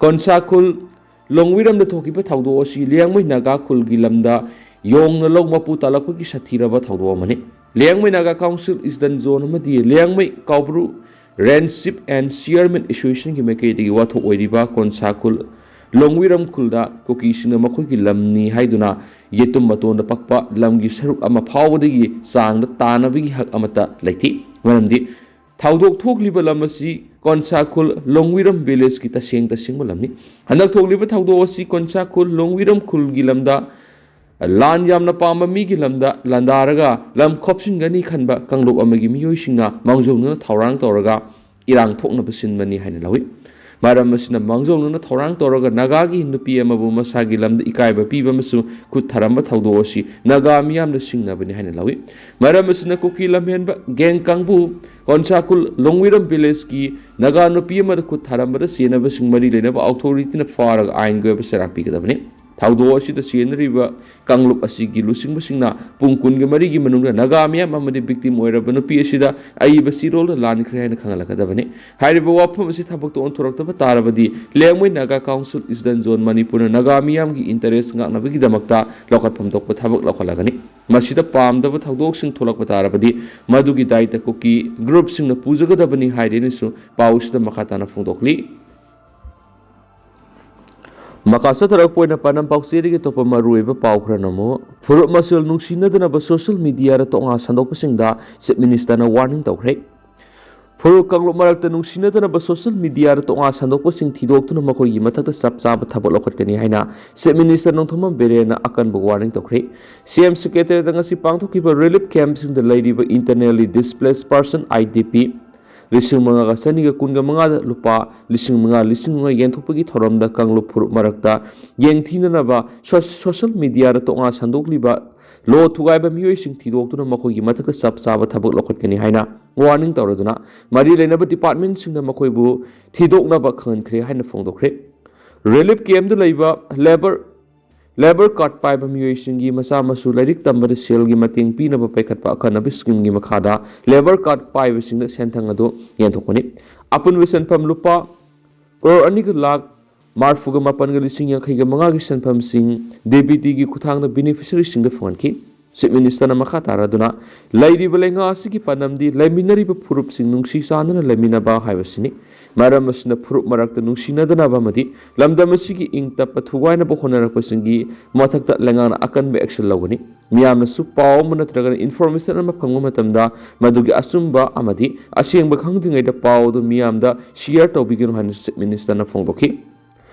ꯀꯣꯟꯁꯥ ꯈꯨꯜ ꯂꯣꯡꯋꯤꯔꯝꯗ ꯊꯣꯛꯈꯤꯕ ꯊꯧꯗꯣꯛ ꯑꯁꯤ ꯂꯤꯌꯥꯡꯃꯩ ꯅꯥꯒꯥ ꯈꯨꯜꯒꯤ ꯂꯝꯗ ꯌꯣꯡꯅ ꯂꯧ ꯃꯄꯨ ꯇꯥꯜꯂꯛꯄꯒꯤ ꯁꯥꯊꯤꯔꯕ ꯊꯧꯗꯣꯛ ꯑꯃꯅꯤ꯫ Liangmai Naga council eastern zone ꯑꯃꯗꯤ ꯂꯤꯌꯥꯡꯃꯩ ꯀꯥꯎꯕ꯭ꯔꯨ ꯔꯦꯟꯁꯤꯞ ꯑꯦꯟ ꯆꯤꯌꯔꯃꯦꯟ ꯑꯦꯁꯣꯁꯤꯌꯦꯁꯟꯒꯤ ꯃꯥꯏꯀꯩꯗꯒꯤ ꯋꯥꯊꯣꯛ ꯑꯣꯏꯔꯤꯕ ꯀꯣꯟꯁꯥ ꯈꯨꯜ ꯂꯣꯡꯋꯤꯔꯝ ꯈꯨꯜꯗ ꯀꯨꯀꯤꯁꯤꯡꯅ ꯃꯈꯣꯏꯒꯤ ꯂꯝꯅꯤ ꯍꯥꯏꯗꯨꯅ ꯌꯦꯇꯨꯝ ꯃꯇꯣꯟꯗ ꯄꯛꯄ ꯂꯝꯒꯤ ꯁꯔꯨꯛ ꯑꯃ ꯐꯥꯎꯕꯗꯒꯤ ꯆꯥꯡꯗ ꯇꯥꯅꯕꯒꯤ ꯍꯛ ꯑꯃꯠꯇ ꯂꯩꯇꯦ꯫ ꯃꯔꯝꯗꯤ ꯊꯧꯗꯣꯛ ꯊꯣꯛꯂꯤꯕ ꯂꯝ ꯑꯁꯤ ꯀꯣꯟꯁꯥ ꯈꯨꯜ ꯂꯣꯡꯋꯤꯔꯝ ꯚꯤꯂꯦꯖꯀꯤ ꯇꯁꯦꯡ ꯇꯁꯦꯡꯕ ꯂꯝꯅꯤ꯫ ꯍꯟꯗꯛ ꯊꯣꯛꯂꯤꯕ ꯊꯧꯗꯣꯛ ꯑꯁꯤ ꯀꯣꯟꯁꯥ ꯈꯨꯜ ꯂꯣꯡꯋꯤꯔꯝ ꯈꯨꯜꯒꯤ ꯂꯝꯗ ꯂꯥꯟ ꯌꯥꯝꯅ ꯄꯥꯝꯕ ꯃꯤꯒꯤ ꯂꯝꯗ ꯂꯥꯟꯗꯥꯔꯒ ꯂꯝ ꯈꯣꯞꯆꯤꯟꯒꯅꯤ ꯈꯟꯕ ꯀꯥꯡꯂꯨꯞ ꯑꯃꯒꯤ ꯃꯤꯑꯣꯏꯁꯤꯡꯅ ꯃꯥꯡꯖꯧꯅꯅ ꯊꯧꯔꯥꯡ ꯇꯧꯔꯒ ꯏꯔꯥꯡ ꯊꯣꯛꯅꯕ ꯁꯤꯟꯕꯅꯤ ꯍꯥꯏꯅ ꯂꯧꯏ꯫ ꯃꯔꯝ ꯑꯁꯤꯅ ꯃꯥꯡꯖꯧꯅꯅ ꯊꯧꯔꯥꯡ ꯇꯧꯔꯒ ꯅꯥꯒꯥꯒꯤ ꯅꯨꯄꯤ ꯑꯃꯕꯨ ꯃꯁꯥꯒꯤ ꯂꯝꯗ ꯏꯀꯥꯏꯕ ꯄꯤꯕ ꯑꯃꯁꯨꯡ ꯈꯨꯠ ꯊꯥꯔꯝꯕ ꯊꯧꯗꯣꯛ ꯑꯁꯤ ꯅꯥꯒꯥ ꯃꯤꯌꯥꯝꯅ ꯁꯤꯡꯅꯕꯅꯤ ꯍꯥꯏꯅ ꯂꯧꯏ꯫ ꯃꯔꯝ ꯑꯁꯤꯅ ꯀꯨꯀꯤ ꯂꯝꯍꯦꯟꯕ ꯒꯦꯡ ꯀꯥꯡꯕꯨ ꯀꯣꯟꯁꯥ ꯈꯨꯜ ꯂꯣꯡꯋꯤꯔꯝ ꯚꯤꯂꯦꯖꯀꯤ ꯅꯥꯒꯥ ꯅꯨꯄꯤ ꯑꯃꯗ ꯈꯨꯠ ꯊꯥꯔꯝꯕꯗ ꯆꯦꯟꯅꯕꯁꯤꯡ ꯃꯔꯤ ꯂꯩꯅꯕ ꯑꯣꯊꯣꯔꯤꯇꯤꯅ ꯐꯥꯔꯒ ꯑꯥꯏꯟꯒꯤ ꯑꯣꯏꯕ ꯆꯩꯔꯥꯛ ꯄꯤꯒꯗꯕꯅꯤ꯫ ꯊꯧꯗꯣꯛ ꯑꯁꯤꯗ ꯆꯦꯟꯅꯔꯤꯕ ꯀꯥꯡꯂꯨꯞ ꯑꯁꯤꯒꯤ ꯂꯨꯆꯤꯡꯕꯁꯤꯡꯅ ꯄꯨꯡ ꯀꯨꯟꯒ ꯃꯔꯤꯒꯤ ꯃꯅꯨꯡꯗ ꯅꯥꯒꯥ ꯃꯤꯌꯥꯝ ꯑꯃꯗꯤ ꯚꯤꯛꯇꯤꯝ ꯑꯣꯏꯔꯕ ꯅꯨꯄꯤ ꯑꯁꯤꯗ ꯑꯏꯕ ꯆꯦꯔꯣꯜꯗ ꯂꯥꯟꯈ꯭ꯔꯦ ꯍꯥꯏꯅ ꯈꯪꯍꯜꯂꯛꯀꯗꯕꯅꯤ꯫ ꯍꯥꯏꯔꯤꯕ ꯋꯥꯐꯝ ꯑꯁꯤ ꯊꯕꯛꯇ ꯑꯣꯟꯊꯣꯔꯛꯇꯕ ꯇꯥꯔꯕꯗꯤ ꯂꯦꯡꯃꯩ ꯅꯥꯒꯥ ꯀꯥꯎꯟꯁꯤꯜ ꯏꯁꯇꯔꯟ ꯖꯣꯟ ꯃꯅꯤꯄꯨꯔꯅ ꯅꯥꯒꯥ ꯃꯤꯌꯥꯝꯒꯤ ꯏꯟꯇꯔꯦꯁ ꯉꯥꯛꯅꯕꯒꯤꯗꯃꯛꯇ ꯂꯧꯈꯠꯐꯝ ꯊꯣꯛꯄ ꯊꯕꯛ ꯂꯧꯈꯠꯂꯒꯅꯤ꯫ ꯃꯁꯤꯗ ꯄꯥꯝꯗꯕ ꯊꯧꯗꯣꯛꯁꯤꯡ ꯊꯣꯛꯂꯛꯄ ꯇꯥꯔꯕꯗꯤ ꯃꯗꯨꯒꯤ ꯗꯥꯏꯇ ꯀꯨꯀꯤ ꯒ꯭ꯔꯨꯞꯁꯤꯡꯅ ꯄꯨꯖꯒꯗꯕꯅꯤ ꯍꯥꯏꯔꯦꯅꯁꯨ ꯄꯥꯎꯁꯤꯗ ꯃꯈꯥ ꯇꯥꯅ ꯐꯣꯡꯗꯣꯛꯂꯤ꯫ ꯃꯈꯥ ꯆꯠꯊꯔꯛꯄ ꯑꯣꯏꯅ ꯄꯥꯟꯗꯝ ꯄꯥꯎꯆꯦꯗꯒꯤ ꯑꯇꯣꯞꯄ ꯃꯔꯨꯑꯣꯏꯕ ꯄꯥꯎ ꯈꯔꯅ ꯑꯃꯨꯛ, ꯐꯨꯔꯨꯞ ꯃꯁꯦꯜ ꯅꯨꯡꯁꯤꯅꯗꯅꯕ ꯁꯣꯁꯤꯌꯦꯜ ꯃꯤꯗꯤꯌꯥꯗ ꯇꯣꯉꯥ ꯁꯟꯗꯣꯛꯄꯁꯤꯡꯗ ꯆꯤꯐ ꯃꯤꯅꯤꯁꯇꯔꯅ ꯋꯥꯔꯅꯤꯡ ꯇꯧꯈ꯭ꯔꯦ꯫ ꯐꯨꯔꯨꯞ ꯀꯥꯡꯂꯨꯞ ꯃꯔꯛꯇ ꯅꯨꯡꯁꯤꯅꯗꯅꯕ ꯁꯣꯁꯤꯌꯦꯜ ꯃꯤꯗꯤꯌꯥꯗ ꯇꯣꯉꯥ ꯁꯟꯗꯣꯛꯄꯁꯤꯡ ꯊꯤꯗꯣꯛꯇꯨꯅ ꯃꯈꯣꯏꯒꯤ ꯃꯊꯛꯇ ꯆꯞ ꯆꯥꯕ ꯊꯕꯛ ꯂꯧꯈꯠꯀꯅꯤ ꯍꯥꯏꯅ ꯆꯤꯐ ꯃꯤꯅꯤꯁꯇꯔ ꯅꯣꯡꯊꯣꯝꯕꯝ ꯕꯤꯔꯦꯟꯅ ꯑꯀꯟꯕ ꯋꯥꯔꯅꯤꯡ ꯇꯧꯈ꯭ꯔꯦ꯫ ꯁꯤ ꯑꯦꯝ ꯁꯦꯀ꯭ꯔꯦꯇꯔꯤꯌꯦꯠꯇ ꯉꯁꯤ ꯄꯥꯡꯊꯣꯛꯈꯤꯕ ꯔꯤꯂꯤꯐ ꯀꯦꯝꯞꯁꯤꯡꯗ ꯂꯩꯔꯤꯕ internally displace person, I D ꯄꯤ, ꯂꯤꯁꯤꯡ ꯃꯉꯥꯒ ꯆꯅꯤꯒ ꯀꯨꯟꯒ ꯃꯉꯥꯗ ꯂꯨꯄꯥ ꯂꯤꯁꯤꯡ ꯃꯉꯥ, ꯂꯤꯁꯤꯡ ꯃꯉꯥ ꯌꯦꯟꯊꯣꯛꯄꯒꯤ ꯊꯧꯔꯝꯗ ꯀꯥꯡꯂꯨꯞ ꯐꯨꯔꯨꯞ ꯃꯔꯛꯇ ꯌꯦꯡꯊꯤꯅꯅꯕ ꯁꯣ-, ꯁꯣꯁꯤꯌꯦꯜ ꯃꯤꯗꯤꯌꯥꯗ ꯇꯣꯉꯥꯟ ꯁꯟꯗꯣꯛꯂꯤꯕ ꯂꯣ ꯊꯨꯒꯥꯏꯕ ꯃꯤꯑꯣꯏꯁꯤꯡ ꯊꯤꯗꯣꯛꯇꯨꯅ ꯃꯈꯣꯏꯒꯤ ꯃꯊꯛꯇ ꯆꯞ ꯆꯥꯕ ꯊꯕꯛ ꯂꯧꯈꯠꯀꯅꯤ ꯍꯥꯏꯅ ꯋꯥꯔꯅꯤꯡ ꯇꯧꯔꯗꯨꯅ ꯃꯔꯤ ꯂꯩꯅꯕ ꯗꯤꯄꯥꯔꯠꯃꯦꯟꯁꯤꯡꯗ ꯃꯈꯣꯏꯕꯨ ꯊꯤꯗꯣꯛꯅꯕ ꯈꯪꯍꯟꯈ꯭ꯔꯦ ꯍꯥꯏꯅ ꯐꯣꯡꯗꯣꯛꯈ꯭ꯔꯦ꯫ ꯔꯤꯂꯤꯐ ꯀꯦꯝꯗ ꯂꯩꯕ ꯂꯦꯕꯔ ꯂꯦꯕꯔ ꯀꯥꯔꯗ ꯄꯥꯏꯕ ꯃꯤꯑꯣꯏꯁꯤꯡꯒꯤ ꯃꯆꯥ ꯃꯁꯨ ꯂꯥꯏꯔꯤꯛ ꯇꯝꯕꯗ ꯁꯦꯜꯒꯤ ꯃꯇꯦꯡ ꯄꯤꯅꯕ ꯄꯥꯏꯈꯠꯄ ꯑꯈꯟꯅꯕ ꯁ꯭ꯀꯤꯝꯒꯤ ꯃꯈꯥꯗ ꯂꯦꯕꯔ ꯀꯥꯔꯗ ꯄꯥꯏꯕꯁꯤꯡꯗ ꯁꯦꯟꯊꯪ ꯑꯗꯨ ꯌꯦꯟꯊꯣꯛꯄꯅꯤ꯫ ꯑꯄꯨꯟꯕ ꯁꯦꯟꯐꯝ ꯂꯨꯄꯥ ꯀ꯭ꯔꯣꯔ ꯑꯅꯤꯒ ꯂꯥꯈ ꯃꯔꯐꯨꯒ ꯃꯥꯄꯟꯒ ꯂꯤꯁꯤꯡ ꯌꯥꯡꯈꯩꯒ ꯃꯉꯥꯒꯤ ꯁꯦꯟꯐꯝꯁꯤꯡ ꯗꯤ ꯕꯤ ꯇꯤꯒꯤ ꯈꯨꯠꯊꯥꯡꯗ ꯕꯦꯅꯤꯐꯤꯁꯔꯤꯁꯤꯡꯗ ꯐꯪꯍꯟꯈꯤ꯫ ꯆꯤꯐ ꯃꯤꯅꯤꯁꯇꯔꯅ ꯃꯈꯥ ꯇꯥꯔꯗꯨꯅ, ꯂꯩꯔꯤꯕ ꯂꯩꯉꯥꯛ ꯑꯁꯤꯒꯤ ꯄꯥꯟꯗꯝꯗꯤ ꯂꯩꯃꯤꯟꯅꯔꯤꯕ ꯐꯨꯔꯨꯞꯁꯤꯡ ꯅꯨꯡꯁꯤ ꯆꯥꯟꯅꯅ ꯂꯩꯃꯤꯟꯅꯕ ꯍꯥꯏꯕꯁꯤꯅꯤ꯫ ꯃꯔꯝ ꯑꯁꯤꯅ ꯐꯨꯔꯨꯞ ꯃꯔꯛꯇ ꯅꯨꯡꯁꯤꯅꯗꯅꯕ ꯑꯃꯗꯤ ꯂꯝꯗꯝ ꯑꯁꯤꯒꯤ ꯏꯪ ꯇꯞꯄ ꯊꯨꯒꯥꯏꯅꯕ ꯍꯣꯠꯅꯔꯛꯄꯁꯤꯡꯒꯤ ꯃꯊꯛꯇ ꯂꯩꯉꯥꯛꯅ ꯑꯀꯟꯕ action ꯂꯧꯒꯅꯤ꯫ ꯃꯤꯌꯥꯝꯅꯁꯨ ꯄꯥꯎ ꯑꯃ ꯅꯠꯇ꯭ꯔꯒ information ꯑꯃ ꯐꯪꯕ ꯃꯇꯝꯗ ꯃꯗꯨꯒꯤ ꯑꯆꯨꯝꯕ ꯑꯃꯗꯤ ꯑꯁꯦꯡꯕ ꯈꯪꯗ꯭ꯔꯤꯉꯩꯗ ꯄꯥꯎ ꯑꯗꯨ ꯃꯤꯌꯥꯝꯗ share ꯇꯧꯕꯤꯒꯅꯨ ꯍꯥꯏꯅꯁꯨ ꯆꯤꯐ ꯃꯤꯅꯤꯁꯇꯔꯅ ꯐꯣꯡꯗꯣꯛꯈꯤ꯫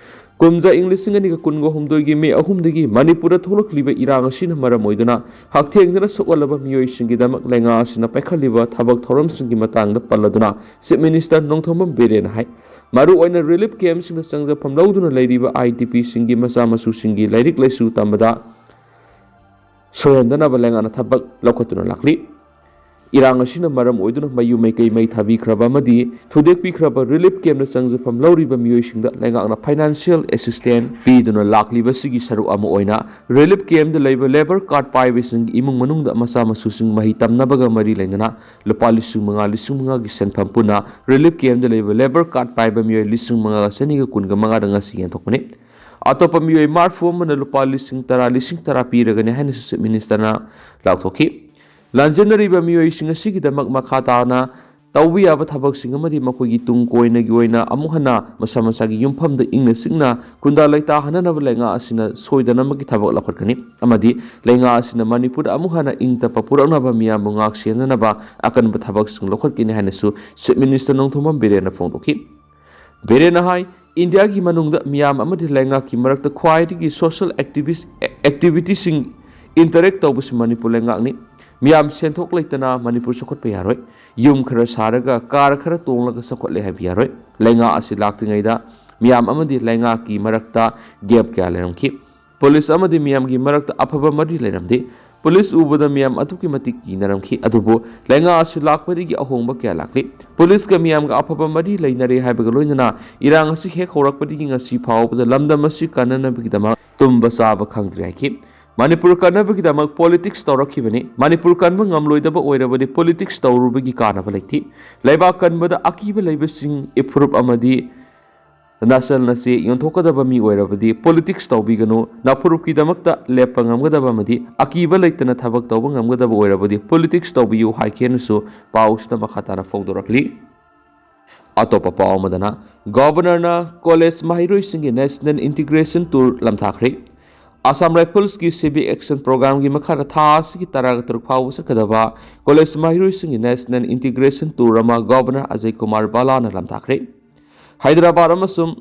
ꯀꯨꯝꯖꯥ ꯏꯪ ꯂꯤꯁꯤꯡ ꯑꯅꯤꯒ ꯀꯨꯟꯒ ꯍꯨꯝꯗꯣꯏꯒꯤ ꯃꯦ ꯑꯍꯨꯝꯗꯒꯤ ꯃꯅꯤꯄꯨꯔꯗ ꯊꯣꯛꯂꯛꯂꯤꯕ ꯏꯔꯥꯡ ꯑꯁꯤꯅ ꯃꯔꯝ ꯑꯣꯏꯗꯨꯅ ꯍꯛꯊꯦꯡꯅꯅ ꯁꯣꯛꯍꯜꯂꯕ ꯃꯤꯑꯣꯏꯁꯤꯡꯒꯤꯗꯃꯛ ꯂꯩꯉꯥꯛ ꯑꯁꯤꯅ ꯄꯥꯏꯈꯠꯂꯤꯕ ꯊꯕꯛ ꯊꯧꯔꯝꯁꯤꯡꯒꯤ ꯃꯇꯥꯡꯗ ꯄꯜꯂꯗꯨꯅ ꯆꯤꯐ ꯃꯤꯅꯤꯁꯇꯔ ꯅꯣꯡꯊꯣꯝꯕꯝ ꯕꯤꯔꯦꯟꯅ ꯍꯥꯏ, ꯃꯔꯨꯑꯣꯏꯅ ꯔꯤꯂꯤꯐ ꯀꯦꯝꯞꯁꯤꯡꯗ ꯆꯪꯖꯐꯝ ꯂꯧꯗꯨꯅ ꯂꯩꯔꯤꯕ ꯑꯥꯏ ꯗꯤ ꯄꯤꯁꯤꯡꯒꯤ ꯃꯆꯥ ꯃꯁꯨꯁꯤꯡꯒꯤ ꯂꯥꯏꯔꯤꯛ ꯂꯥꯏꯁꯨ ꯇꯝꯕꯗ ꯁꯣꯏꯍꯟꯗꯅꯕ ꯂꯩꯉꯥꯛꯅ ꯊꯕꯛ ꯂꯧꯈꯠꯇꯨꯅ ꯂꯥꯛꯂꯤ꯫ ꯏꯔꯥꯡ ꯑꯁꯤꯅ ꯃꯔꯝ ꯑꯣꯏꯗꯨꯅ ꯃꯌꯨꯝ ꯃꯩꯀꯩ ꯃꯩ ꯊꯥꯕꯤꯈ꯭ꯔꯕ ꯑꯃꯗꯤ ꯊꯨꯗꯦꯛꯄꯤꯈ꯭ꯔꯕ ꯔꯤꯂꯤꯐ ꯀꯦꯝꯞꯇ ꯆꯪꯖꯐꯝ ꯂꯧꯔꯤꯕ ꯃꯤꯑꯣꯏꯁꯤꯡꯗ ꯂꯩꯉꯥꯛꯅ financial assistance ꯄꯤꯗꯨꯅ ꯂꯥꯛꯂꯤꯕꯁꯤꯒꯤ ꯁꯔꯨꯛ ꯑꯃ ꯑꯣꯏꯅ ꯔꯤꯂꯤꯐ ꯀꯦꯝꯞꯇ ꯂꯩꯕ ꯂꯦꯕꯔ ꯀꯥꯔꯗ ꯄꯥꯏꯕꯁꯤꯡꯒꯤ ꯏꯃꯨꯡ ꯃꯅꯨꯡꯗ ꯃꯆꯥ ꯃꯁꯨꯁꯤꯡ ꯃꯍꯩ ꯇꯝꯅꯕꯒ ꯃꯔꯤ ꯂꯩꯅꯅ ꯂꯨꯄꯥ ꯂꯤꯁꯤꯡ ꯃꯉꯥ, ꯂꯤꯁꯤꯡ ꯃꯉꯥꯒꯤ ꯁꯦꯟꯐꯝ ꯄꯨꯟꯅ ꯔꯤꯂꯤꯐ ꯀꯦꯝꯞꯇ ꯂꯩꯕ ꯂꯦꯕꯔ ꯀꯥꯔꯗ ꯄꯥꯏꯕ ꯃꯤꯑꯣꯏ ꯂꯤꯁꯤꯡ ꯃꯉꯥꯒ ꯆꯅꯤꯒ ꯀꯨꯟꯒ ꯃꯉꯥꯗ ꯉꯁꯤ ꯌꯦꯟꯊꯣꯛꯄꯅꯤ꯫ ꯑꯇꯣꯞꯄ ꯃꯤꯑꯣꯏ ꯃꯔꯐꯨ ꯑꯃꯅ ꯂꯨꯄꯥ ꯂꯤꯁꯤꯡ ꯇꯔꯥ, ꯂꯤꯁꯤꯡ ꯇꯔꯥ ꯄꯤꯔꯒꯅꯤ ꯍꯥꯏꯅꯁꯨ ꯆꯤꯐ ꯃꯤꯅꯤꯁꯇꯔꯅ ꯂꯥꯎꯊꯣꯛꯈꯤ꯫ ꯂꯥꯟꯖꯦꯟꯅꯔꯤꯕ ꯃꯤꯑꯣꯏꯁꯤꯡ ꯑꯁꯤꯒꯤꯗꯃꯛ ꯃꯈꯥ ꯇꯥꯅ ꯇꯧꯕ ꯌꯥꯕ ꯊꯕꯛꯁꯤꯡ ꯑꯃꯗꯤ ꯃꯈꯣꯏꯒꯤ ꯇꯨꯡ ꯀꯣꯏꯅꯒꯤ ꯑꯣꯏꯅ ꯑꯃꯨꯛ ꯍꯟꯅ ꯃꯁꯥ ꯃꯁꯥꯒꯤ ꯌꯨꯝꯐꯝꯗ ꯏꯪꯅ ꯆꯤꯛꯅ ꯈꯨꯟꯗꯥ ꯂꯩꯇꯥꯍꯟꯅꯅꯕ ꯂꯩꯉꯥꯛ ꯑꯁꯤꯅ ꯁꯣꯏꯗꯅꯃꯛꯀꯤ ꯊꯕꯛ ꯂꯧꯈꯠꯀꯅꯤ ꯑꯃꯗꯤ ꯂꯩꯉꯥꯛ ꯑꯁꯤꯅ ꯃꯅꯤꯄꯨꯔꯗ ꯑꯃꯨꯛ ꯍꯟꯅ ꯏꯪ ꯇꯞꯄ ꯄꯨꯔꯛꯅꯕ ꯃꯤꯌꯥꯝꯕꯨ ꯉꯥꯛ ꯁꯦꯟꯅꯅꯕ ꯑꯀꯟꯕ ꯊꯕꯛꯁꯤꯡ ꯂꯧꯈꯠꯀꯅꯤ ꯍꯥꯏꯅꯁꯨ ꯆꯤꯐ ꯃꯤꯅꯤꯁꯇꯔ ꯅꯣꯡꯊꯣꯝꯕꯝ ꯕꯤꯔꯦꯟꯅ ꯐꯣꯡꯗꯣꯛꯈꯤ꯫ ꯕꯤꯔꯦꯟꯅ ꯍꯥꯏ, ꯏꯟꯗꯤꯌꯥꯒꯤ ꯃꯅꯨꯡꯗ ꯃꯤꯌꯥꯝ ꯑꯃꯗꯤ ꯂꯩꯉꯥꯛꯀꯤ ꯃꯔꯛꯇ ꯈ꯭ꯋꯥꯏꯗꯒꯤ social activist activityꯁꯤꯡ interact ꯇꯧꯕꯁꯤ ꯃꯅꯤꯄꯨꯔ ꯂꯩꯉꯥꯛꯅꯤ꯫ ꯃꯤꯌꯥꯝ ꯁꯦꯟꯊꯣꯛ ꯂꯩꯇꯅ ꯃꯅꯤꯄꯨꯔ ꯆꯥꯎꯈꯠꯄ ꯌꯥꯔꯣꯏ꯫ ꯌꯨꯝ ꯈꯔ ꯁꯥꯔꯒ ꯀꯥꯔ ꯈꯔ ꯇꯣꯡꯂꯒ ꯆꯥꯎꯈꯠꯂꯦ ꯍꯥꯏꯕ ꯌꯥꯔꯣꯏ꯫ ꯂꯩꯉꯥꯛ ꯑꯁꯤ ꯂꯥꯛꯇ꯭ꯔꯤꯉꯩꯗ ꯃꯤꯌꯥꯝ ꯑꯃꯗꯤ ꯂꯩꯉꯥꯛꯀꯤ ꯃꯔꯛꯇ gap ꯀꯌꯥ ꯂꯩꯔꯝꯈꯤ꯫ ꯄꯨꯂꯤꯁ ꯑꯃꯗꯤ ꯃꯤꯌꯥꯝꯒꯤ ꯃꯔꯛꯇ ꯑꯐꯕ ꯃꯔꯤ ꯂꯩꯔꯝꯗꯦ꯫ ꯄꯨꯂꯤꯁ ꯎꯕꯗ ꯃꯤꯌꯥꯝ ꯑꯗꯨꯛꯀꯤ ꯃꯇꯤꯛ ꯀꯤꯅꯔꯝꯈꯤ꯫ ꯑꯗꯨꯕꯨ ꯂꯩꯉꯥꯛ ꯑꯁꯤ ꯂꯥꯛꯄꯗꯒꯤ ꯑꯍꯣꯡꯕ ꯀꯌꯥ ꯂꯥꯛꯂꯤ꯫ ꯄꯨꯂꯤꯁꯀ ꯃꯤꯌꯥꯝꯒ ꯑꯐꯕ ꯃꯔꯤ ꯂꯩꯅꯔꯦ ꯍꯥꯏꯕꯒ ꯂꯣꯏꯅꯅ ꯏꯔꯥꯡ ꯑꯁꯤ ꯍꯦꯛ ꯍꯧꯔꯛꯄꯗꯒꯤ ꯉꯁꯤ ꯐꯥꯎꯕꯗ ꯂꯝꯗꯝ ꯑꯁꯤ ꯀꯟꯅꯅꯕꯒꯤꯗꯃꯛ ꯇꯨꯝꯕ ꯆꯥꯕ ꯈꯪꯗ꯭ꯔꯦ ꯍꯥꯏꯈꯤ꯫ ꯃꯅꯤꯄꯨꯔ ꯀꯟꯅꯕꯒꯤꯗꯃꯛ ꯄꯣꯂꯤꯇꯤꯛꯁ ꯇꯧꯔꯛꯈꯤꯕꯅꯤ꯫ ꯃꯅꯤꯄꯨꯔ ꯀꯟꯕ ꯉꯝꯂꯣꯏꯗꯕ ꯑꯣꯏꯔꯕꯗꯤ ꯄꯣꯂꯤꯇꯤꯛꯁ ꯇꯧꯔꯨꯕꯒꯤ ꯀꯥꯟꯅꯕ ꯂꯩꯇꯦ꯫ ꯂꯩꯕꯥꯛ ꯀꯟꯕꯗ ꯑꯀꯤꯕ ꯂꯩꯕꯁꯤꯡ ꯏꯐꯨꯔꯨꯞ ꯑꯃꯗꯤ ꯅꯁꯜ ꯅꯆꯦ ꯌꯣꯟꯊꯣꯛꯀꯗꯕ ꯃꯤ ꯑꯣꯏꯔꯕꯗꯤ ꯄꯣꯂꯤꯇꯤꯛꯁ ꯇꯧꯕꯤꯒꯅꯨ꯫ ꯅꯐꯨꯔꯨꯞꯀꯤꯗꯃꯛꯇ ꯂꯦꯞꯄ ꯉꯝꯒꯗꯕ ꯑꯃꯗꯤ ꯑꯀꯤꯕ ꯂꯩꯇꯅ ꯊꯕꯛ ꯇꯧꯕ ꯉꯝꯒꯗꯕ ꯑꯣꯏꯔꯕꯗꯤ ꯄꯣꯂꯤꯇꯤꯛꯁ ꯇꯧꯕꯤꯌꯨ ꯍꯥꯏꯈꯤꯅꯁꯨ ꯄꯥꯎꯁꯤꯗ ꯃꯈꯥ ꯇꯥꯅ ꯐꯣꯡꯗꯣꯔꯛꯂꯤ꯫ ꯑꯇꯣꯞꯄ ꯄꯥꯎ ꯑꯃꯗꯅ, ꯒꯣꯚꯔꯅꯔꯅ ꯀꯣꯂꯦꯖ ꯃꯍꯩꯔꯣꯏꯁꯤꯡꯒꯤ ꯅꯦꯁꯅꯦꯜ ꯏꯟꯇꯤꯒ꯭ꯔꯦꯁꯟ ꯇꯨꯔ ꯂꯝꯊꯥꯈ꯭ꯔꯦ꯫ ꯑꯁꯥꯝ ꯔꯥꯏꯐꯜꯁꯀꯤ ꯁꯤꯚꯤꯛ ꯑꯦꯛꯁꯟ ꯄ꯭ꯔꯣꯒ꯭ꯔꯥꯝꯒꯤ ꯃꯈꯥꯗ ꯊꯥ ꯑꯁꯤꯒꯤ ꯇꯔꯥꯇꯔꯨꯛ ꯐꯥꯎꯕ ꯆꯠꯀꯗꯕ ꯀꯣꯂꯦꯖ ꯃꯍꯩꯔꯣꯏꯁꯤꯡꯒꯤ ꯅꯦꯁꯅꯦꯜ ꯏꯟꯇꯤꯒ꯭ꯔꯦꯁꯟ ꯇꯨꯔ ꯑꯃ ꯒꯣꯚꯔꯅꯔ ꯑꯖꯌ ꯀꯨꯃꯥꯔ ꯕꯂꯥꯅ ꯂꯝꯊꯥꯈ꯭ꯔꯦ꯫ ꯍꯥꯏꯗ꯭ꯔꯕꯥꯗ ꯑꯃꯁꯨꯡ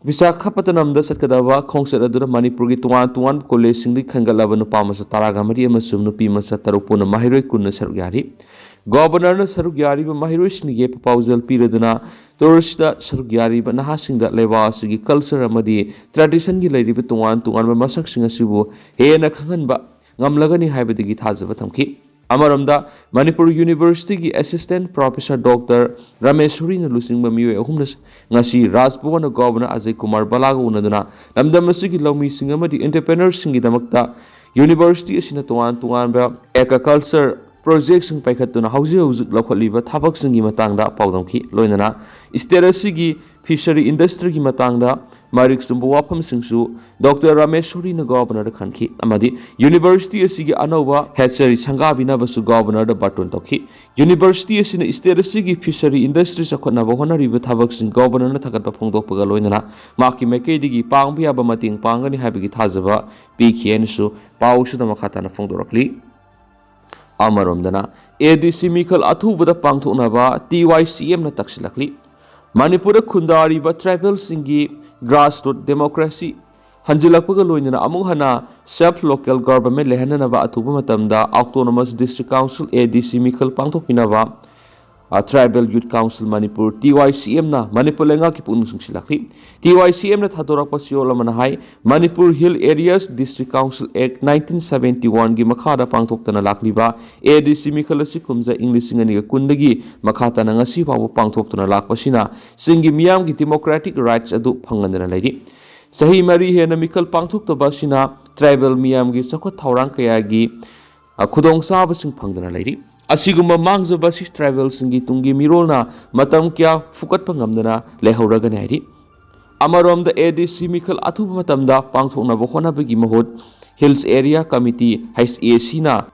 ꯕꯤꯁꯥꯈꯥꯄꯇꯅꯝꯗ ꯆꯠꯀꯗꯕ ꯈꯣꯡꯆꯠ ꯑꯗꯨꯗ ꯃꯅꯤꯄꯨꯔꯒꯤ ꯇꯣꯉꯥꯟ ꯇꯣꯉꯥꯟꯕ ꯀꯣꯂꯦꯖꯁꯤꯡꯗꯒꯤ ꯈꯟꯒꯠꯂꯕ ꯅꯨꯄꯥ ꯃꯆꯥ ꯇꯔꯥꯒ ꯃꯔꯤ ꯑꯃꯁꯨꯡ ꯅꯨꯄꯤ ꯃꯆꯥ ꯇꯔꯨꯛ ꯄꯨꯟꯅ ꯃꯍꯩꯔꯣꯏ ꯀꯨꯟꯅ ꯁꯔꯨꯛ ꯌꯥꯔꯤ꯫ ꯒꯣꯚꯔꯅꯔꯅ ꯁꯔꯨꯛ ꯌꯥꯔꯤꯕ ꯃꯍꯩꯔꯣꯏꯁꯤꯡꯒꯤ ꯌꯦꯛꯄ ꯄꯥꯎꯖꯦꯜ ꯄꯤꯔꯗꯨꯅ ꯇꯨꯔꯁꯤꯗ ꯁꯔꯨꯛ ꯌꯥꯔꯤꯕ ꯅꯍꯥꯁꯤꯡꯗ ꯂꯩꯕꯥꯛ ꯑꯁꯤꯒꯤ ꯀꯜꯆꯔ ꯑꯃꯗꯤ ꯇ꯭ꯔꯦꯗꯤꯁꯟꯒꯤ ꯂꯩꯔꯤꯕ ꯇꯣꯉꯥꯟ ꯇꯣꯉꯥꯟꯕ ꯃꯁꯛꯁꯤꯡ ꯑꯁꯤꯕꯨ ꯍꯦꯟꯅ ꯈꯪꯍꯟꯕ ꯉꯝꯂꯒꯅꯤ ꯍꯥꯏꯕꯗꯒꯤ ꯊꯥꯖꯕ ꯊꯝꯈꯤ꯫ ꯑꯃꯔꯣꯝꯗ, ꯃꯅꯤꯄꯨꯔ ꯌꯨꯅꯤꯚꯔꯁꯤꯇꯤꯒꯤ ꯑꯦꯁꯤꯁꯇꯦꯟꯠ ꯄ꯭ꯔꯣꯐꯦꯁꯔ ꯗꯣꯛꯇꯔ ꯔꯥꯃꯦꯁꯣꯔꯤꯅ ꯂꯨꯆꯤꯡꯕ ꯃꯤꯑꯣꯏ ꯑꯍꯨꯝꯅ ꯉꯁꯤ ꯔꯥꯖ ꯚꯕꯟꯗ ꯒꯣꯚꯔꯅꯔ ꯑꯖꯌ ꯀꯨꯃꯥꯔ ꯕꯂꯥꯒ ꯎꯅꯗꯨꯅ ꯂꯝꯗꯝ ꯑꯁꯤꯒꯤ ꯂꯧꯃꯤꯁꯤꯡ ꯑꯃꯗꯤ ꯑꯦꯟꯇꯔꯄ꯭ꯔꯦꯅꯔꯁꯤꯡꯒꯤꯗꯃꯛꯇ ꯌꯨꯅꯤꯚꯔꯁꯤꯇꯤ ꯑꯁꯤꯅ ꯇꯣꯉꯥꯟ ꯇꯣꯉꯥꯟꯕ ꯑꯦꯀ꯭ꯋꯥꯀꯜꯆꯔ ꯄ꯭ꯔꯣꯖꯦꯛꯁꯤꯡ ꯄꯥꯏꯈꯠꯇꯨꯅ ꯍꯧꯖꯤꯛ ꯍꯧꯖꯤꯛ ꯂꯧꯈꯠꯂꯤꯕ ꯊꯕꯛꯁꯤꯡꯒꯤ ꯃꯇꯥꯡꯗ ꯄꯥꯎꯗꯝꯈꯤ꯫ ꯂꯣꯏꯅꯅ ꯁ꯭ꯇꯦꯠ ꯑꯁꯤꯒꯤ ꯐꯤꯁꯔꯤ ꯏꯟꯗꯁꯇ꯭ꯔꯤꯒꯤ ꯃꯇꯥꯡꯗ ꯃꯔꯤꯛ ꯆꯨꯝꯕ ꯋꯥꯐꯝꯁꯤꯡꯁꯨ ꯗꯣꯛꯇꯔ ꯔꯥꯃꯦꯁꯣꯔꯤꯅ ꯒꯣꯚꯔꯅꯔꯗ ꯈꯟꯈꯤ ꯑꯃꯗꯤ ꯌꯨꯅꯤꯚꯔꯁꯤꯇꯤ ꯑꯁꯤꯒꯤ ꯑꯅꯧꯕ ꯍꯦꯆꯔꯤ ꯁꯪꯒꯥꯕꯤꯅꯕꯁꯨ ꯒꯣꯚꯔꯅꯔꯗ ꯕꯥꯔꯇꯣꯟ ꯇꯧꯈꯤ꯫ ꯌꯨꯅꯤꯚꯔꯁꯤꯇꯤ ꯑꯁꯤꯅ ꯁ꯭ꯇꯦꯠ ꯑꯁꯤꯒꯤ ꯐꯤꯁꯔꯤ ꯏꯟꯗꯁꯇ꯭ꯔꯤ ꯆꯥꯎꯈꯠꯅꯕ ꯍꯣꯠꯅꯔꯤꯕ ꯊꯕꯛꯁꯤꯡ ꯒꯣꯚꯔꯅꯔꯅ ꯊꯥꯒꯠꯄ ꯐꯣꯡꯗꯣꯛꯄꯒ ꯂꯣꯏꯅꯅ ꯃꯍꯥꯛꯀꯤ ꯃꯥꯏꯀꯩꯗꯒꯤ ꯄꯥꯡꯕ ꯌꯥꯕ ꯃꯇꯦꯡ ꯄꯥꯡꯒꯅꯤ ꯍꯥꯏꯕꯒꯤ ꯊꯥꯖꯕ ꯄꯤꯈꯤ ꯍꯥꯏꯅꯁꯨ ꯄꯥꯎꯁꯤꯗ ꯃꯈꯥ ꯇꯥꯅ ꯐꯣꯡꯗꯣꯔꯛꯂꯤ꯫ ꯑꯃꯔꯣꯝꯗꯅ, ꯑꯦ ꯗꯤ ꯁꯤ ꯃꯤꯈꯜ ꯑꯊꯨꯕꯗ ꯄꯥꯡꯊꯣꯛꯅꯕ ꯇꯤ ꯋꯥꯏ ꯁꯤ ꯑꯦꯝꯅ ꯇꯛꯁꯤꯜꯂꯛꯂꯤ꯫ ꯃꯅꯤꯄꯨꯔꯗ ꯈꯨꯟꯗꯥꯔꯤꯕ ꯇ꯭ꯔꯥꯏꯕꯦꯜꯁꯤꯡꯒꯤ ꯒ꯭ꯔꯥꯁꯔꯨꯠ ꯗꯦꯃꯣꯀ꯭ꯔꯦꯁꯤ ꯍꯟꯖꯤꯜꯂꯛꯄꯒ ꯂꯣꯏꯅꯅ ꯑꯃꯨꯛ ꯍꯟꯅ ꯁꯦꯜꯐ ꯂꯣꯀꯦꯜ ꯒꯣꯚꯔꯟꯃꯦꯟꯠ ꯂꯩꯍꯟꯅꯅꯕ ꯑꯊꯨꯕ ꯃꯇꯝꯗ ꯑꯣꯇꯣꯅꯣꯃꯁ ꯗꯤꯁꯇ꯭ꯔꯤꯛ ꯀꯥꯎꯟꯁꯤꯜ, ꯑꯦ ꯗꯤ ꯁꯤ, ꯃꯤꯈꯜ ꯄꯥꯡꯊꯣꯛꯄꯤꯅꯕ ꯑ, Tribal Youth Council Manipur, T Y C M ꯅ ꯃꯅꯤꯄꯨꯔ ꯂꯩꯉꯥꯛꯀꯤ ꯄꯨꯛꯅꯤꯡ ꯆꯤꯡꯁꯤꯜꯂꯛꯂꯤ꯫ T Y C M ꯅ ꯊꯥꯗꯣꯔꯛꯄ ꯆꯦꯔꯣꯜ ꯑꯃꯅ ꯍꯥꯏ, Manipur Hill Areas District Council Act nineteen seventy one ꯒꯤ ꯃꯈꯥꯗ ꯄꯥꯡꯊꯣꯛꯇꯅ ꯂꯥꯛꯂꯤꯕ A D C ꯃꯤꯈꯜ ꯑꯁꯤ ꯀꯨꯝꯖꯥ ꯏꯪ ꯂꯤꯁꯤꯡ ꯑꯅꯤꯒ ꯀꯨꯟꯗꯒꯤ ꯃꯈꯥ ꯇꯥꯅ ꯉꯁꯤ ꯐꯥꯎꯕ ꯄꯥꯡꯊꯣꯛꯇꯨꯅ ꯂꯥꯛꯄꯁꯤꯅ ꯆꯤꯡꯒꯤ ꯃꯤꯌꯥꯝꯒꯤ democratic rights ꯑꯗꯨ ꯐꯪꯍꯟꯗꯅ ꯂꯩꯔꯤ꯫ ꯆꯍꯤ ꯃꯔꯤ ꯍꯦꯟꯅ ꯃꯤꯈꯜ ꯄꯥꯡꯊꯣꯛꯇꯕ ꯑꯁꯤꯅ tribal ꯃꯤꯌꯥꯝꯒꯤ ꯆꯥꯎꯈꯠ ꯊꯧꯔꯥꯡ ꯀꯌꯥꯒꯤ, ꯑ, ꯈꯨꯗꯣꯡꯆꯥꯕꯁꯤꯡ ꯐꯪꯗꯅ ꯂꯩꯔꯤ꯫ ꯑꯁꯤꯒꯨꯝꯕ ꯃꯥꯡꯖꯕ ꯑꯁꯤ tribal ꯁꯤꯡꯒꯤ ꯇꯨꯡꯒꯤ ꯃꯤꯔꯣꯜꯅ ꯃꯇꯝ ꯀꯌꯥ ꯐꯨꯀꯠꯄ ꯉꯝꯗꯅ ꯂꯩꯍꯧꯔꯒꯅꯤ ꯍꯥꯏꯔꯤ꯫ ꯑꯃꯔꯣꯝꯗ, A D C ꯃꯤꯈꯜ ꯑꯊꯨꯕ ꯃꯇꯝꯗ ꯄꯥꯡꯊꯣꯛꯅꯕ ꯍꯣꯠꯅꯕꯒꯤ ꯃꯍꯨꯠ Hills Area Committee, H A C ꯅ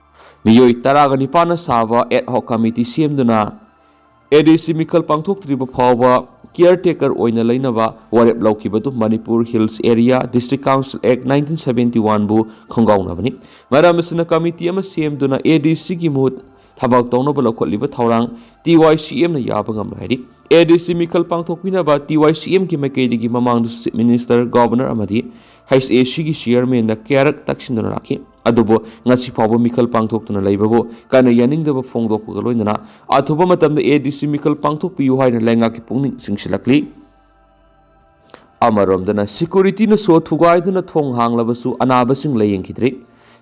ꯃꯤꯑꯣꯏ ꯇꯔꯥꯒ ꯅꯤꯄꯥꯟꯅ ꯁꯥꯕ ad hoc committee ꯁꯦꯝꯗꯨꯅ A D C ꯃꯤꯈꯜ ꯄꯥꯡꯊꯣꯛꯇ꯭ꯔꯤꯕ ꯐꯥꯎꯕ caretaker ꯑꯣꯏꯅ ꯂꯩꯅꯕ ꯋꯥꯔꯦꯞ ꯂꯧꯈꯤꯕꯗꯨ Manipur Hills Area District Council Act nineteen seventy one ꯕꯨ ꯈꯣꯡꯒꯥꯎꯅꯕꯅꯤ꯫ ꯃꯔꯝ ꯑꯁꯤꯅ, committee ꯑꯃ ꯁꯦꯝꯗꯨꯅ A D C ꯒꯤ ꯃꯍꯨꯠ ꯊꯕꯛ ꯇꯧꯅꯕ ꯂꯧꯈꯠꯂꯤꯕ ꯊꯧꯔꯥꯡ T Y C M ꯅ ꯌꯥꯕ ꯉꯝꯂꯣꯏ ꯍꯥꯏꯔꯤ꯫ A D C ꯃꯤꯈꯜ ꯄꯥꯡꯊꯣꯛꯄꯤꯅꯕ T Y C M ꯒꯤ ꯃꯥꯏꯀꯩꯗꯒꯤ ꯃꯃꯥꯡꯗꯁꯨ Chief Minister, Governor ꯑꯃꯗꯤ H A C ꯒꯤ chairman ꯅ ꯀꯌꯥꯔꯛ ꯇꯛꯁꯤꯟꯗꯨꯅ ꯂꯥꯛꯈꯤ꯫ ꯑꯗꯨꯕꯨ ꯉꯁꯤ ꯐꯥꯎꯕ ꯃꯤꯈꯜ ꯄꯥꯡꯊꯣꯛꯇꯨꯅ ꯂꯩꯕꯕꯨ ꯀꯟꯅ ꯌꯥꯅꯤꯡꯗꯕ ꯐꯣꯡꯗꯣꯛꯄꯒ ꯂꯣꯏꯅꯅ ꯑꯊꯨꯕ ꯃꯇꯝꯗ A D C ꯃꯤꯈꯜ ꯄꯥꯡꯊꯣꯛꯄꯤꯌꯨ ꯍꯥꯏꯅ ꯂꯩꯉꯥꯛꯀꯤ ꯄꯨꯛꯅꯤꯡ ꯆꯤꯡꯁꯤꯜꯂꯛꯂꯤ꯫ ꯑꯃꯔꯣꯝꯗꯅ, security ꯅ ꯁꯣ ꯊꯨꯒꯥꯏꯗꯨꯅ ꯊꯣꯡ ꯍꯥꯡꯂꯕꯁꯨ ꯑꯅꯥꯕꯁꯤꯡ ꯂꯥꯌꯦꯡꯈꯤꯗ꯭ꯔꯤ꯫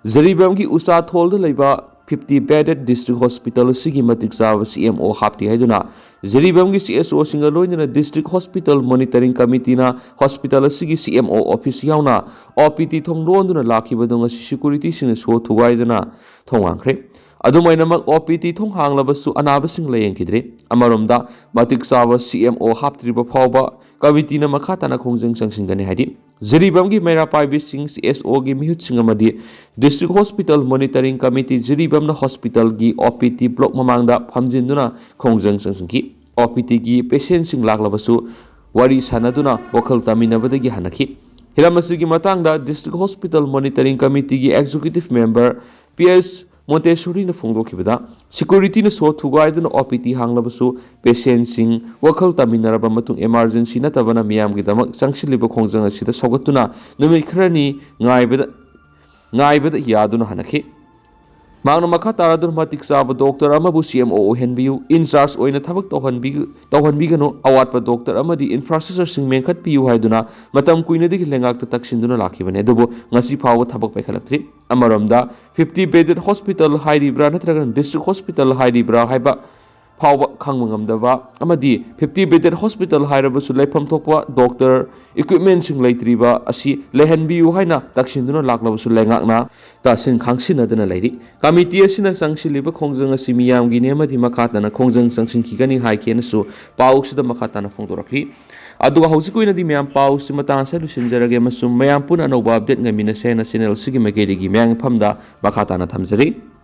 ꯖꯤꯔꯤꯕꯥꯝꯒꯤ ꯎꯆꯥꯊꯣꯜꯗ ꯂꯩꯕ fifty bedded district hospital ꯑꯁꯤꯒꯤ ꯃꯇꯤꯛ ꯆꯥꯕ C M O ꯍꯥꯞꯇꯦ ꯍꯥꯏꯗꯨꯅ ꯖꯤꯔꯤꯕꯥꯝꯒꯤ C S O ꯁꯤꯡꯒ ꯂꯣꯏꯅꯅ District Hospital Monitoring Committee ꯅ hospital ꯑꯁꯤꯒꯤ C M O office ꯌꯥꯎꯅ O P D ꯊꯣꯡ ꯂꯣꯟꯗꯨꯅ ꯂꯥꯛꯈꯤꯕꯗꯨ ꯉꯁꯤ security ꯁꯤꯡꯅ ꯁꯣ ꯊꯨꯒꯥꯏꯗꯨꯅ ꯊꯣꯡ ꯍꯥꯡꯈ꯭ꯔꯦ꯫ ꯑꯗꯨꯃꯥꯏꯅꯃꯛ O P D ꯊꯣꯡ ꯍꯥꯡꯂꯕꯁꯨ ꯑꯅꯥꯕꯁꯤꯡ ꯂꯥꯌꯦꯡꯈꯤꯗ꯭ꯔꯤ꯫ ꯑꯃꯔꯣꯝꯗ, ꯃꯇꯤꯛ ꯆꯥꯕ C M O ꯍꯥꯞꯇ꯭ꯔꯤꯕ ꯐꯥꯎꯕ committee ꯅ ꯃꯈꯥ ꯇꯥꯅ ꯈꯣꯡꯖꯪ ꯆꯪꯁꯤꯟꯒꯅꯤ ꯍꯥꯏꯔꯤ꯫ ꯖꯤꯔꯤꯕꯥꯝꯒꯤ ꯃꯩꯔꯥ ꯄꯥꯏꯕꯤꯁꯤꯡ, C S O ꯒꯤ ꯃꯤꯍꯨꯠꯁꯤꯡ ꯑꯃꯗꯤ District Hospital Monitoring Committee ꯖꯤꯔꯤꯕꯥꯝꯅ hospital ꯒꯤ O P D block ꯃꯃꯥꯡꯗ ꯐꯝꯖꯤꯟꯗꯨꯅ ꯈꯣꯡꯖꯪ ꯆꯪꯁꯤꯟꯈꯤ꯫ O P D ꯒꯤ patient ꯁꯤꯡ ꯂꯥꯛꯂꯕꯁꯨ ꯋꯥꯔꯤ ꯁꯥꯟꯅꯗꯨꯅ ꯋꯥꯈꯜ ꯇꯥꯃꯤꯟꯅꯕꯗꯒꯤ ꯍꯟꯅꯈꯤ꯫ ꯍꯤꯔꯝ ꯑꯁꯤꯒꯤ ꯃꯇꯥꯡꯗ District Hospital Monitoring Committee ꯒꯤ executive member P S ꯃꯣꯟꯇꯦꯁꯣꯔꯤꯅ ꯐꯣꯡꯗꯣꯛꯈꯤꯕꯗ, security ꯅ ꯁꯣ ꯊꯨꯒꯥꯏꯗꯨꯅ O P D ꯍꯥꯡꯂꯕꯁꯨ patient ꯁꯤꯡ ꯋꯥꯈꯜ ꯇꯥꯃꯤꯟꯅꯔꯕ ꯃꯇꯨꯡ emergency ꯅꯠꯇꯕꯅ ꯃꯤꯌꯥꯝꯒꯤꯗꯃꯛ ꯆꯪꯁꯤꯜꯂꯤꯕ ꯈꯣꯡꯖꯪ ꯑꯁꯤꯗ ꯁꯧꯒꯠꯇꯨꯅ ꯅꯨꯃꯤꯠ ꯈꯔꯅꯤ ꯉꯥꯏꯕꯗ, ꯉꯥꯏꯕꯗ ꯌꯥꯗꯨꯅ ꯍꯟꯅꯈꯤ꯫ ꯃꯍꯥꯛꯅ ꯃꯈꯥ ꯇꯥꯔꯗꯨꯅ ꯃꯇꯤꯛ ꯆꯥꯕ ꯗꯣꯛꯇꯔ ꯑꯃꯕꯨ ꯁꯤ ꯑꯦꯝ ꯑꯣ ꯑꯣꯏꯍꯟꯕꯤꯌꯨ, in charge ꯑꯣꯏꯅ ꯊꯕꯛ ꯇꯧꯍꯟꯕꯤ-, ꯇꯧꯍꯟꯕꯤꯒꯅꯨ, ꯑꯋꯥꯠꯄ ꯗꯣꯛꯇꯔ ꯑꯃꯗꯤ ꯏꯟꯐ꯭ꯔꯥꯁ꯭ꯇ꯭ꯔꯛꯆꯔꯁꯤꯡ ꯃꯦꯟꯈꯠꯄꯤꯌꯨ ꯍꯥꯏꯗꯨꯅ ꯃꯇꯝ ꯀꯨꯏꯅꯗꯒꯤ ꯂꯩꯉꯥꯛꯇ ꯇꯛꯁꯤꯟꯗꯨꯅ ꯂꯥꯛꯈꯤꯕꯅꯤ꯫ ꯑꯗꯨꯕꯨ ꯉꯁꯤ ꯐꯥꯎꯕ ꯊꯕꯛ ꯄꯥꯏꯈꯠꯂꯛꯇ꯭ꯔꯤ꯫ ꯑꯃꯔꯣꯝꯗ fifty bedded hospital ꯍꯥꯏꯔꯤꯕ꯭ꯔꯥ ꯅꯠꯇ꯭ꯔꯒꯅ district hospital ꯍꯥꯏꯔꯤꯕ꯭ꯔꯥ ꯍꯥꯏꯕ ꯐꯥꯎꯕ ꯈꯪꯕ ꯉꯝꯗꯕ ꯑꯃꯗꯤ fifty bedded hospital ꯍꯥꯏꯔꯕꯁꯨ ꯂꯩꯐꯝ ꯊꯣꯛꯄ ꯗꯣꯛꯇꯔ, ꯏꯀ꯭ꯋꯤꯞꯃꯦꯟꯁꯤꯡ ꯂꯩꯇ꯭ꯔꯤꯕ ꯑꯁꯤ ꯂꯩꯍꯟꯕꯤꯌꯨ ꯍꯥꯏꯅ ꯇꯛꯁꯤꯟꯗꯨꯅ ꯂꯥꯛꯂꯕꯁꯨ ꯂꯩꯉꯥꯛꯅ ꯇꯥꯁꯤꯟ ꯈꯪꯁꯤꯟꯅꯗꯅ ꯂꯩꯔꯤ꯫ ꯀꯃꯤꯇꯤ ꯑꯁꯤꯅ ꯆꯪꯁꯤꯜꯂꯤꯕ ꯈꯣꯡꯖꯪ ꯑꯁꯤ ꯃꯤꯌꯥꯝꯒꯤꯅꯤ ꯑꯃꯗꯤ ꯃꯈꯥ ꯇꯥꯅ ꯈꯣꯡꯖꯪ ꯆꯪꯁꯤꯟꯈꯤꯒꯅꯤ ꯍꯥꯏꯈꯤꯅꯁꯨ ꯄꯥꯎꯁꯤꯗ ꯃꯈꯥ ꯇꯥꯅ ꯐꯣꯡꯗꯣꯔꯛꯂꯤ꯫ ꯑꯗꯨꯒ ꯍꯧꯖꯤꯛꯀꯤ ꯑꯣꯏꯅꯗꯤ ꯃꯌꯥꯝ ꯄꯥꯎꯁꯤ ꯃꯇꯥꯡ ꯑꯁꯤꯗ ꯂꯣꯏꯁꯤꯟꯖꯔꯒꯦ ꯑꯃꯁꯨꯡ ꯃꯌꯥꯝ ꯄꯨꯟꯅ ꯑꯅꯧꯕ ꯑꯞꯗꯦꯠ ꯉꯥꯏꯃꯤꯟꯅꯁꯦ ꯍꯥꯏꯅ ꯆꯦꯅꯦꯜ ꯑꯁꯤꯒꯤ ꯃꯥꯏꯀꯩꯗꯒꯤ ꯃꯌꯥꯝꯒꯤ ꯃꯐꯝꯗ ꯃꯈꯥ ꯇꯥꯅ ꯊꯝꯖꯔꯤ꯫